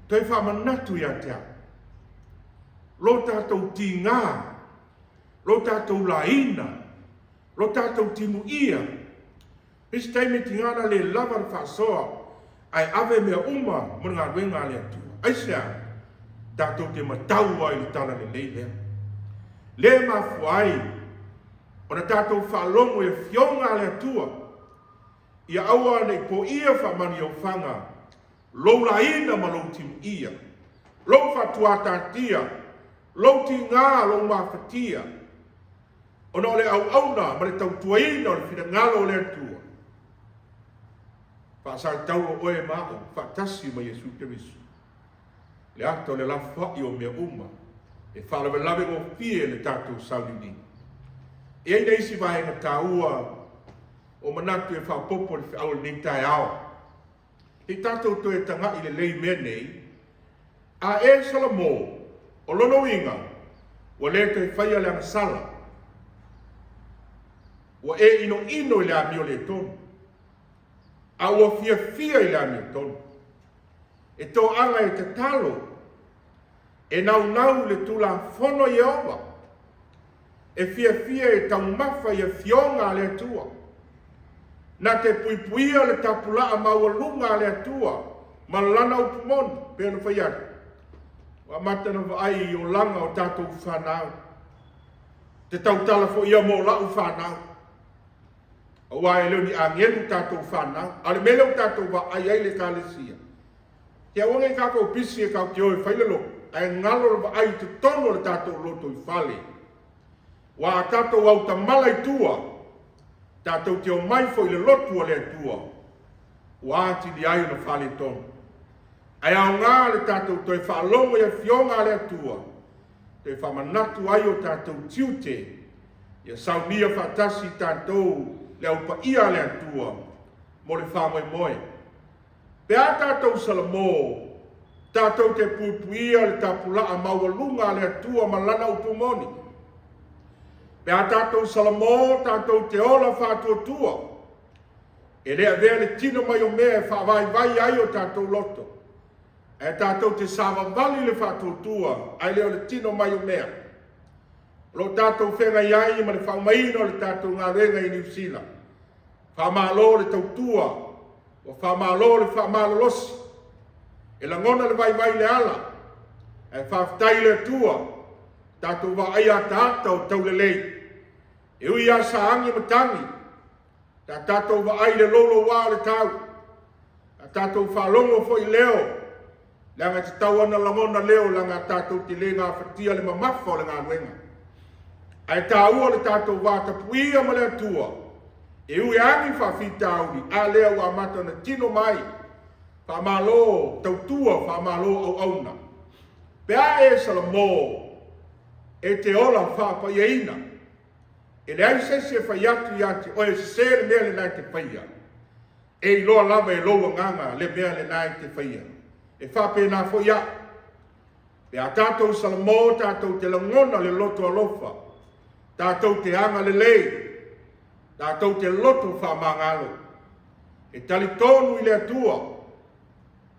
Toe faamanatu ia te au. Lo tatou tigā, lo tatou laina, lo tatou timuia. Isi taimi tigā na le lava le faasoa, ae ave mea uma mo le galuega a le Atua. Aisea? Tatou te matau ai i le talalelei lea. Lea e mafua ai ona tatou faalogo i Afioga a le Atua, ia aua ne i poia faamanuiaufaga lou laina ma lou timuia, lou faatuatatia, lou tigā, lou mafatia. Ona o le auauna ma le tautuaina o le finagalo o le Atua, faasaataulo oe ma a'u faatasi ma Iesu Keriso, le ata o le lafoa'i o mea uma e faalavelave gofie le tatou sauniuniga. E i ai nai isi vaega taua o manatu e faaopoopo i le feau o lenei taeao. Se i tatou toe taga'i lelei i mea nei, A e Salamo, o lona uiga, ua le toe faia le agasala, ua e inoino i le amio le tonu, a ua fiafia i le amiotonu. E toaga e tatalo, e naunau i le Tulafono a Ieova, e fiafia e taumafa i afioga a le Atua, na te puipuia le tapulaa maualuga a le Atua ma lana upu moni, pei ona fai atu, ua amata ona vaai i olaga o tatou fanau. Te tautala foi ia mo lau fanau, aua e le o ni agelu tatou fanau. A o le mea lea ua tatou vaai ai le Ekalesia, Ia aua ne i tatou pisi e tatou te o e fai le lotu, ae galo le vaai i totonu o le tatou lotoifale. Aua a tatou autamala i tua, tatou te omai foi i le lotu a le Atua, ua atili ai ona faaletonu. Ae aoga le tatou toe faalogo i Afioga a le Atua, toe faamanatu ai o tatou tiute, ia saunia faatasi tatou le Au Paia a le Atua mo le faamoemoe. Pe a tatou salamo, tatou te puipuia le tapulaa maualuga a le Atua ma Lana upu moni. Pe a tatou salamo, tatou te ola faatuatua, e le avea le tino mai o mea e faavaivai ai o tatou loto, ae tatou te savavali le faatuatua ae le o le tino mai o mea. O lo o tatou feagai ai ma le faaumaina o le tatou galuega i Niu Sila. Faamalo le tautua, ua faamalo le faamalolosi. E lagona le vaivai i le ala, ae faafetai i le Atua, tatou vaaia ataata o taulelei. E ui lava sa agi ma tagi, sa tatou vaai i le louloua o le tau, sa tatou faalogo foi i leo, leaga e tatau ona lagona leo leaga tatou te le gafatia le mamafa o le galuega. Ae taua le tatou vatapuia ma le Atua, e ui e agi faafitauli, a lea ua amata ona tino mai. Faamalo tautua, faamalo auauna. Pe a e Salamo, e te ola faapaiaina. E leai se isi e fai atu ia te oe e sese le mea lena e te faia. E iloa lava e lou agaga le mea lena e te faia. E faapena foi au. Pe a tatou salamo, tatou te lagona le loto alofa, tatou te agalelei, tatou te loto faamagalo, e talitonu i le Atua,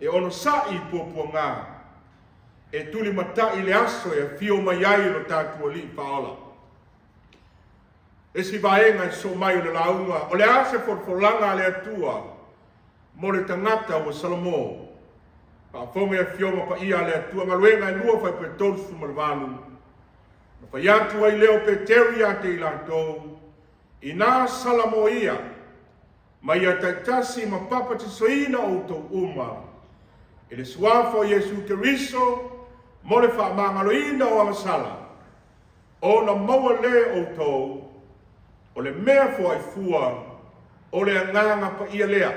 e onosai i puapuaga, e tulimatai i le aso e afio mai ai lo tatou Alii Faaola. Isi vaega e sosoo mai o le lauga, o le a se folafolaga a le Atua mo le tagata ua Salamo. Faafofoga i Afioga Paia a le Atua Galuega e 2 Fuaiupu 38, na fai atu ai lea o Peteru ia te i latou, Inā Salamo ia, ma ia taitasi ma papatisoina outou uma i le Suafa o Iesu Keriso mo le faamagaloina o agasala, ona maua lea e outou o le mea foaifua o le Agaga Paia lea.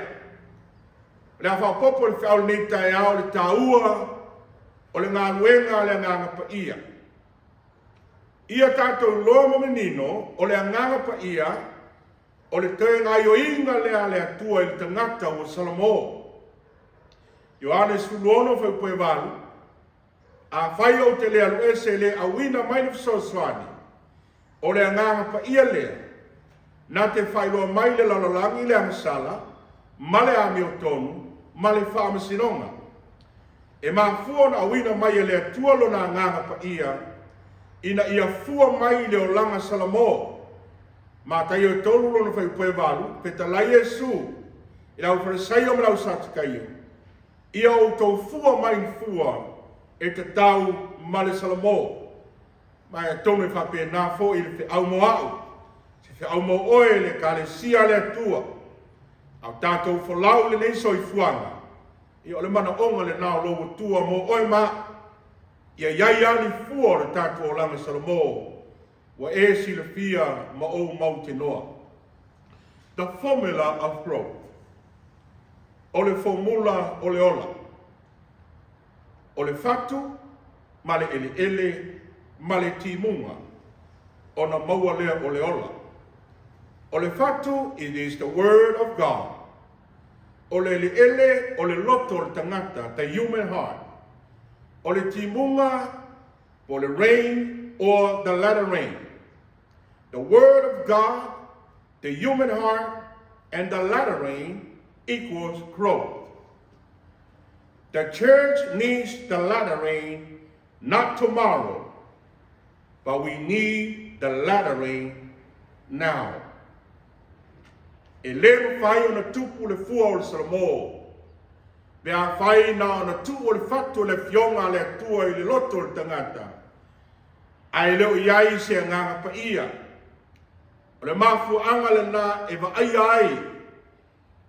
O le a faaopoopo i le feau i lenei taeao le taua o le galuega a le Agaga Paia. Ia tatou iloa ma manino o le Agaga Paia o le toe gaoioiga lea a le Atua i le tagata ua Salamo. Ioane 16 fuaiupu 8, Afai ou te le alu ese e le auina mai le fesoasoani, o le Agaga Paia lea, na te faailoa mai i le lalolagi le agasala, ma le amiotonu, ma le faamasinoga. E mafua ona auina mai e le Atua Lona Agaga Paia, ina ia fua mai i le olaga Salamo. Mataio e 3 lona fuaiupu e 8, Fetalai Iesu i le Aufarisaio ma le Ausatukaio, Ia outou fua mai ni fua e tatau ma le Salamo. Ma e atonu e faapena foi le feau mo a'u, se feau mo oe le Ekalesia a le Atua. A o tatou folau i lenei soifuaga, ia o le manaoga lena o lou Atua mo oe ma a'u, ia i ai lava ni fua o le tatou olaga Salamo. Ua e silafia ma ou mautinoa. The formula of growth. O le fomula o le ola. O le fatu ma le eleele ma le timuga ona maua lea o le ola. O le fatu, it is the word of God. O le eleele o le loto o le tagata, the human heart. O le timuga po o le rain or the latter rain. The word of God, the human heart, and the latter rain equals growth. The church needs the latter rain not tomorrow, but we need the latter rain now. E le mafai ona tupu le fua o le Salamo, pe afai na ona tuu o le fatu o le Afioga a le Atua i le loto o le tagata, ae le o i ai se Agaga Paia. O le mafuaaga lena e vaaia ai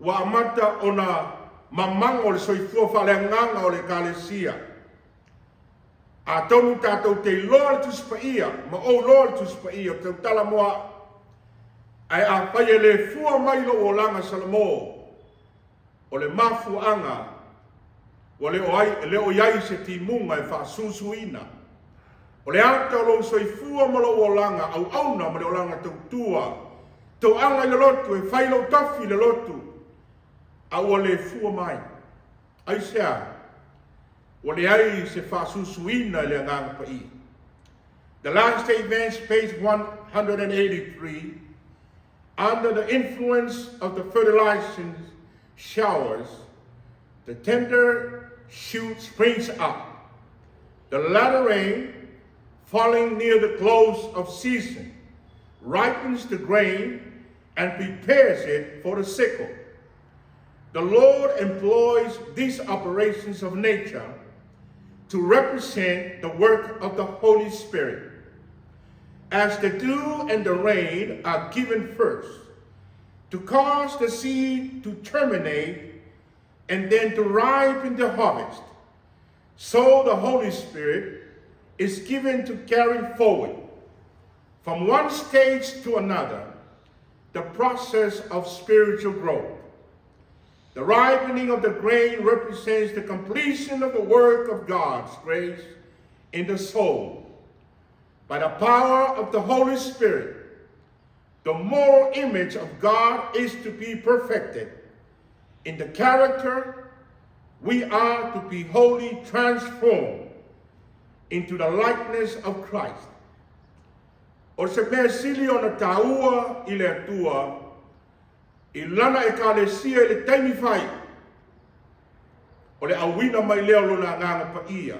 ua amata ona mamago le soifua faaleagaga o le Ekalesia. Atonu tatou te iloa le Tusi Paia ma ou iloa le Tusi Paia ou te tautala mo au. Ae afai e le fua mai lou olaga Salamo, o le mafuaaga ua le o ai, le o i ai se timuga e faasusuina. O le ata o lou soifua ma lou olaga auauna ma le olaga tautua, toaga i le lotu, e fai lou tofi i le lotu, a ua le fua mai. Aisea? Ua leai se faasusuina i le Agaga Paia. The Last Day Events, page 183, under the influence of the fertilizing showers, the tender shoot springs up. The latter rain, falling near the close of season, ripens the grain and prepares it for the sickle. The Lord employs these operations of nature to represent the work of the Holy Spirit. As the dew and the rain are given first, to cause the seed to terminate and then to ripen the harvest, so the Holy Spirit is given to carry forward from one stage to another the process of spiritual growth. The ripening of the grain represents the completion of the work of God's grace in the soul. By the power of the Holy Spirit, the moral image of God is to be perfected. In the character, we are to be wholly transformed into the likeness of Christ. O se mea sili ona taua i le Atua i lana Ekalesia i le taimi fai, o le auina mai lea o Lona Agaga Paia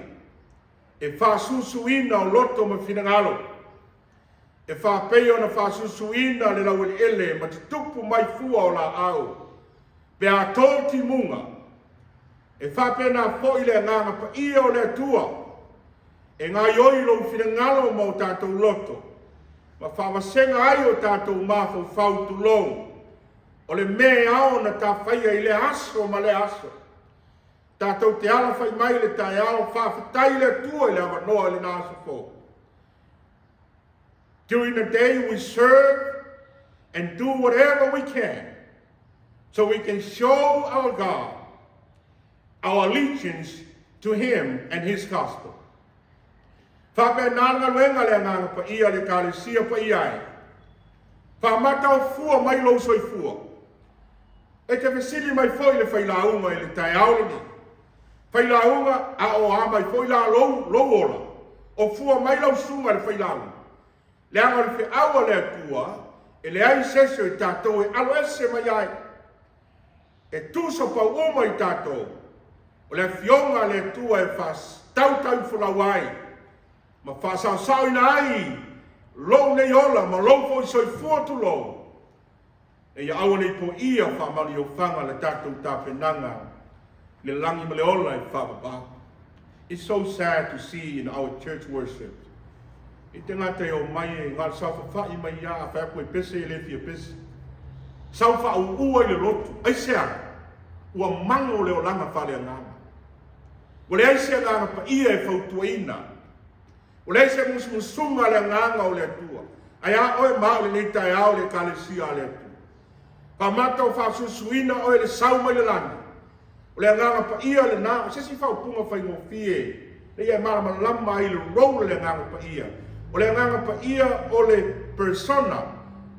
e faasusuina o loto ma finagalo, e faapei ona faasusuina le laueleele ma tutupu mai fua o laau pe a to timuga, e faapena foi le Agaga Paia o le Atua e gaoioi lou finagalo ma o tatou loto, ma faavasega ai o tatou mafaufau tulou, o le mea e ao ona tafaia i lea aso ma lea aso. Tatou te alafai mai i le taeao, faafetai i le Atua i le avanoa i lena aso fou. During the day we serve and do whatever we can so we can show our God our allegiance to Him and His gospel. Faapena le galuega a le Agaga Paia a le Ekalesia Paia e. Faamata o fua mai lou soifua. E te fesili mai foi le failauga i le taeao lenei. Failauga, a o a mai foi la lou, lou ola? O fua mai lau susuga i le failauga. Leaga o le feau a le Atua, e leai se isi o i tatou e aloese mai ai. E tusapau uma i tatou, o le Afioga a le Atua e faatautauifolau ai ma faasaosaoina ai lou nei ola ma lou foi soifua tulou, ina ia aua ne i poia faamanuiofaga le tatou tapenaga i le lagi ma le ola e faavavau. It's so sad to see in our church worship i te gata e omai e saofafai mai ia a fai atu e pese e le fia pese. Sau faauua i le lotu. Aisea? Ua mago le olaga faaleagaga. Ua leai se Agaga Paia e fautuaina. Ua leai se musumusuga a le Agaga o le Atua. Ae a oe ma au i lenei taeao i le Ekalesia a le Atua? Faamata o faasuisuina oe i le sau mai le lagi. O le Agaga Paia lena, o se isi faaupuga faigofie ina ia e malamalama ai i le role o le Agaga Paia. O le Agaga Paia o le persona,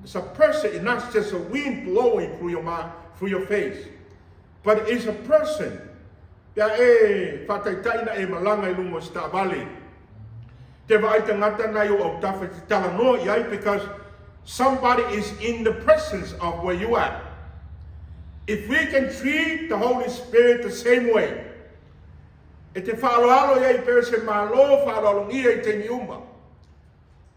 it's a person, it's not just a wind blowing through your mind, through your face, but it's a person. Pe a e faataitai na e malaga i luga o se taavale, te vaai tagata na i ou autafa e te talanoa i ai because somebody is in the presence of where you at. If we can treat the Holy Spirit the same way, e te faaaloalo i ai pei o se Malo faaaloalogia i taimi uma.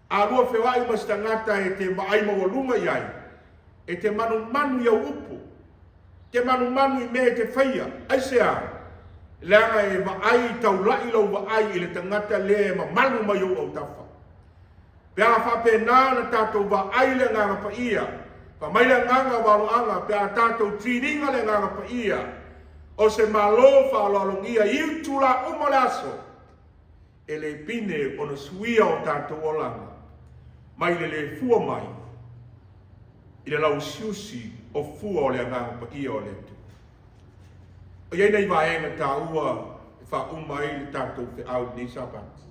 A lua feoai ma se tagata e te vaai maualuga i ai, e te manumanu i au upu, te manumanu i mea e te faia. Aisea? Leaga e vaai taula'i lou vaai i le tagata lea e mamalu mai ou autafa. Pe a faapena ona tatou vaai i le Agaga Paia, fai mai le Agaga o valoaga, pe a tatou treat ina le Agaga Paia o se Malo faaaloalogia i itula uma o le aso, e le pine ona suia o tatou olaga mai le le fua mai i le lauusiusi o fua o le Agaga Paia o le Atua. O i ai nai vaega taua e faauma ai le tatou feau i lenei Sapati.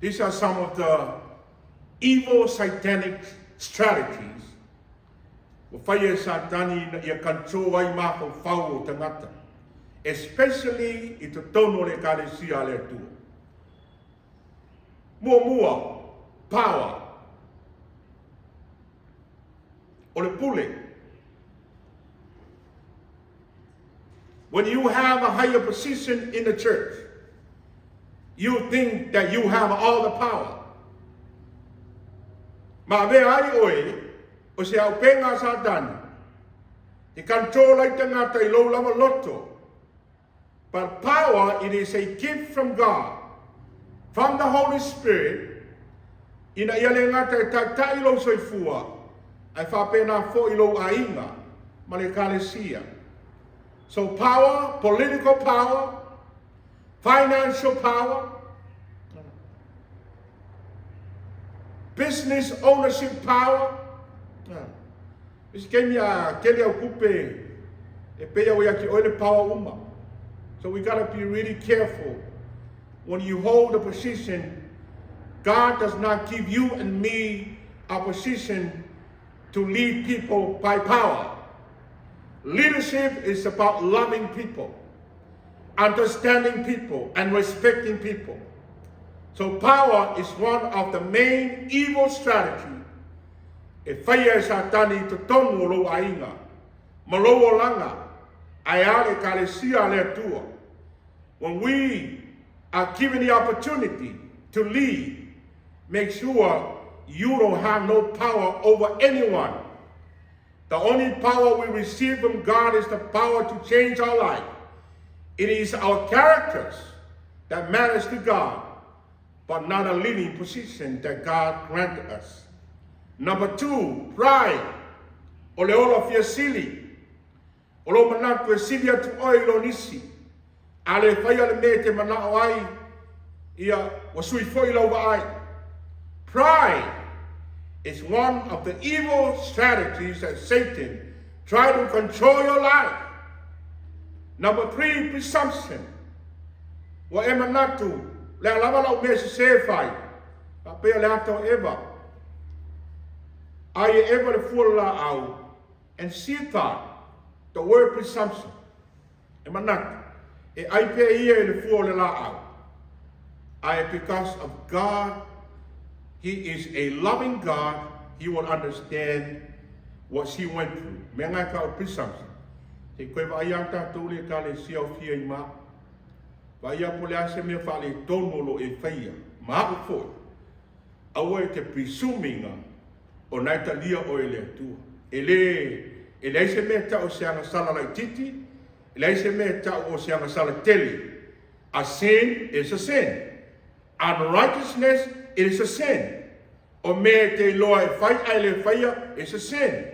These are some of the evil satanic strategies ua faia e Satani ina ia control ai mafaufau o tagata, especially i totonu o le Ekalesia a le Atua. Muamua, power. O le pule. When you have a higher position in the church, you think that you have all the power. Ma avea ai oe o se aupenga a Satani e control ai tagata i lou lava loto. But power, it is a gift from God, from the Holy Spirit, ina ia le gata e taitai lou soifua, ae faapena foi lou aiga ma le Ekalesia. So power, political power, financial power, business ownership power. I se taimi a tele au tupe e pei ua ia te oe le power uma. So we gotta be really careful when you hold a position. God does not give you and me a position to lead people by power. Leadership is about loving people, understanding people, and respecting people. So power is one of the main evil strategy e faia e Satani i totonu o lou aiga ma lou olaga, ae a le Ekalesia a le Atua. When we are given the opportunity to lead, make sure you don't have no power over anyone. The only power we receive from God is the power to change our life. It is our characters that matters to God, but not a leading position that God granted us. Number two, pride. O le ola fia sili. O lou manatu e sili atu oe i lo nisi. A le faia le mea e te manao ai, ia, ua sui foi lau vaai. Pride is one of the evil strategies that Satan try to control your life. Number three, presumption. Ua e manatu, le a lava lau mea sese e fai, faapea le ata o Eva. Ai e Eva le fua o le laau, and she thought, the word presumption, e manatu, e ai pea ia i le fua o le laau. Ae because of God, He is a loving God, He will understand what she went through. Mea ngai ka o presumption. Te koe vaai a tatou le Ekalesia o fia i ma. Vaaia po o le a se mea faaletonu o lo o e faia, ma au foi, aua e te presume ina o na e talia oe e le Atua. E le, e leai se mea e tau o se agasala laitiiti, e leai se mea e tau o se agasala tele. A sin is a sin. Unrighteousness, it is a sin. O mea e te iloa e fai ae le faia, it's a sin.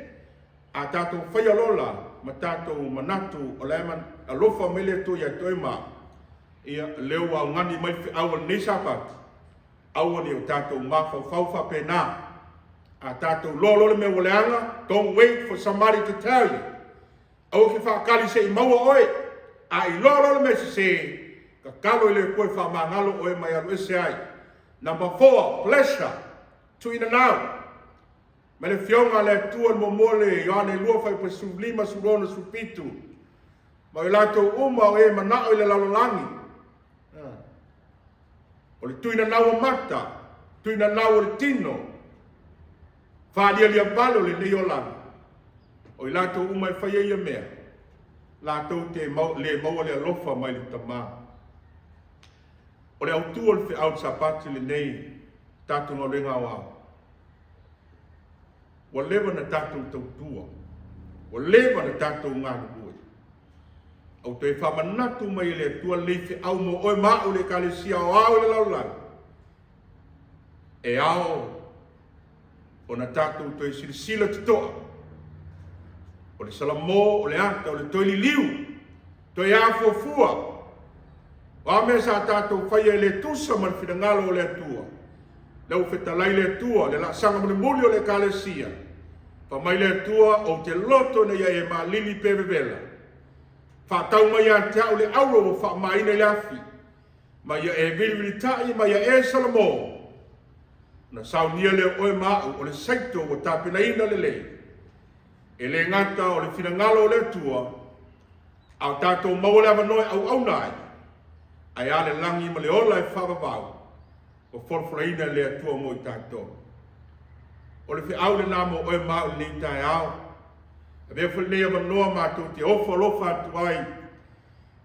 A tatou faia loa la ma tatou manatu o la e alofa mai le Atua ia te oe ma au, ia, lea ua augani mai le feau o lenei Sapati. Aua ne i o tatou mafaufau faapena. A tatou iloa loa le mea ua leaga, don't wait for somebody to tell you. Aua e te faatali se i maua oe. A iloa loa le mea sese, tatalo i le Atua e faamagalo oe ma e alu ese ai. Number 4, pleasure, tuuinanau. Mai le Afioga a le Atua i le muamua le Ioane 2 fuaiupu 15, 16, 17. Ma o i latou uma o e manao i le lalolagi, o le tuinanau o mata, tuinanau o le tino, faalialia vale o lenei olaga, o i latou uma e faia ia mea, latou te le maua le alofa mai le Tamā. O le autu o le feau i le Sapati lenei, tatou galuega aoao, ua leva ona tatou tautua, ua leva ona tatou galulue. Ou toe faamanatu mai e le Atua lenei feau mo oe ma au le Ekalesia Aoao i le lalolagi, e ao ona tatou toe silasila totoa. O le salamo, o le ata, o le toe liliu, toe afuafua. O a mea sa tatou faia e le tusa ma le finagalo o le Atua, lea ua fetalai le Atua, le laasaga mulimuli o le Ekalesia, fai mai le Atua, ou te loto ina ia e malili pe vevela. Faatau mai ia te au le auro ua faamamaina i le afi, ma ia e vilivilitai ma ia e salamo. Ona saunia lea o oe ma au o le saito ua tapenaina lelei. E le gata o le finagalo o le Atua, a o tatou maua le avanoa e auauna ai, ae a le lagi ma le ola e faavavau, ua folafolaina e le Atua mo i tatou. O le feau lena mo oe ma au i lenei taeao. Avea foi lenei avanoa matou te ofo alofa atu ai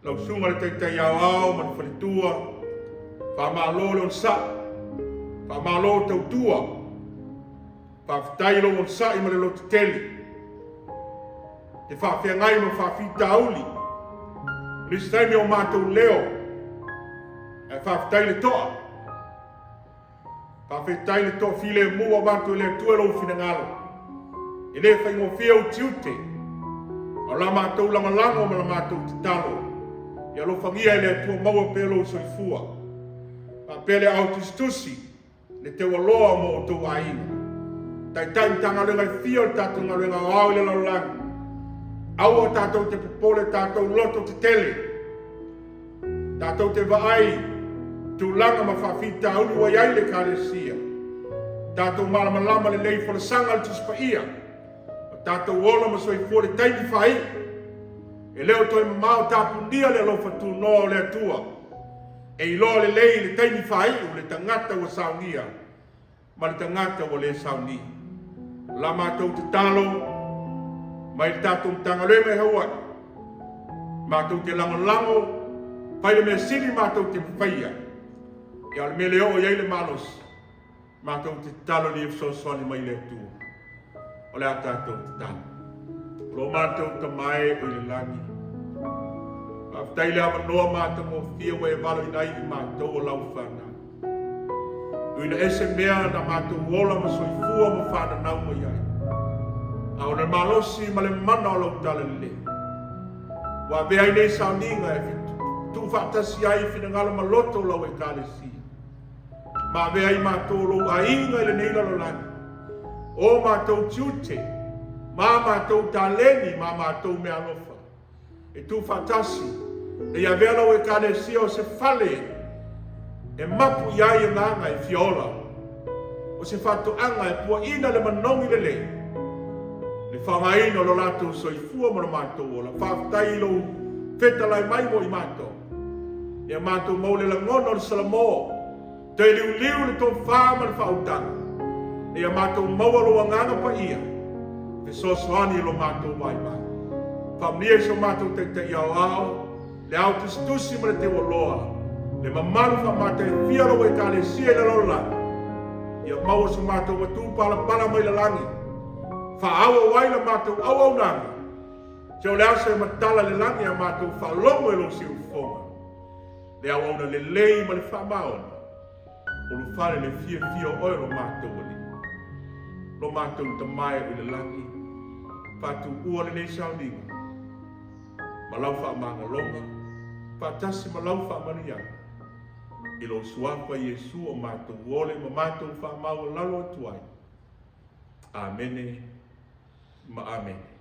lau susuga i le Taitai Aoao ma le faletua, faamalo le onosai, faamalo tautua, faafetai i lou onosai ma le lototele, te faafeagai ma faafitauli, o nisi taimi o matou leo, ae faafetai le toa. Faafetai le toafilemu ua avatu e le Atua i lou finagalo. E le faigofie ou tiute, a o la matou lagolago ma la matou tatalo, ia alofagia e le Atua maua pea lou soifua. Faapea le aao tusitusi, le teualoa mo outou aiga. Taitai Matagaluega e fia o le tatou galuega aoao i le lalolagi. Aua tatou te popole, tatou loto tetele. Tatou te vaai tulaga ma faafitauli ua i ai le Ekalesia. Tatou malamalama lelei i folasaga a le Tusi Paia, o tatou ola ma soifua i le taimi faaiu. E le o toe mamao tapunia le alofa tunoa o le Atua. E iloa lelei i le taimi faaiu le tagata ua saunia ma le tagata ua le sauni. O la matou tatalo mai le tatou Matagaluega i Hawaii, matou te lagolago, fai le mea sili matou te faia, ia o le mea le oo i ai le malosi, matou te tatalo ina ia fesoasoani mai le Atua. O le a tatou tatalo. O lo matou Tama e o i le lagi, faafetai i le avanoa matagofie ua e valoina ai i matou o lau fanau. Ui ina ese mea na matou ola ma soifua ma fananau mai ai, a o le malosi ma le mana o lau talalelei, ua avea ai nei sauniga e tuufaatasi ai finagalo ma loto o lau Ekalesia, ma avea ai matou o lou aiga i lenei lalolagi, o matou tiute, ma matou taleni, ma matou meaalofa. E tuufaatasi, ina ia avea lau Ekalesia o se fale e mapu i ai agaga e fia ola, o se faatoaga e puaina le manogi lelei, le faaaogaina o lo latou soifua ma lo matou ola. Faafetai i lou fetalai mai mo i matou. Ia matou maua le lagona o le Salamo. Toe liuliu le tofa ma le faautaga, ina ia matou maua lou Agaga Paia, fesoasoani i lo matou vaivai. Faamanuia i so matou Taitai Aoao, le ao tusitusi ma le teualoa, le mamalu faamatagofie o lau Ekalesia i le lalolagi. Ia maua so matou matupalapala mai lalagi, faaauau ai la matou auaunaga, seia o le aso e matala i le lagi a matou faalogo i lou siufofoga. Le auauna lelei ma le faamaoni, ulufale le fiafia o oe lo matou Alii. Lo matou Tama e o i le lagi, faatuua lenei sauniga ma lau faamagaloga, faatasi ma lau faamanuiaga. I lou Suafa Iesu o matou ole ma matou faamaualalo atu ai. Amene ma Amene.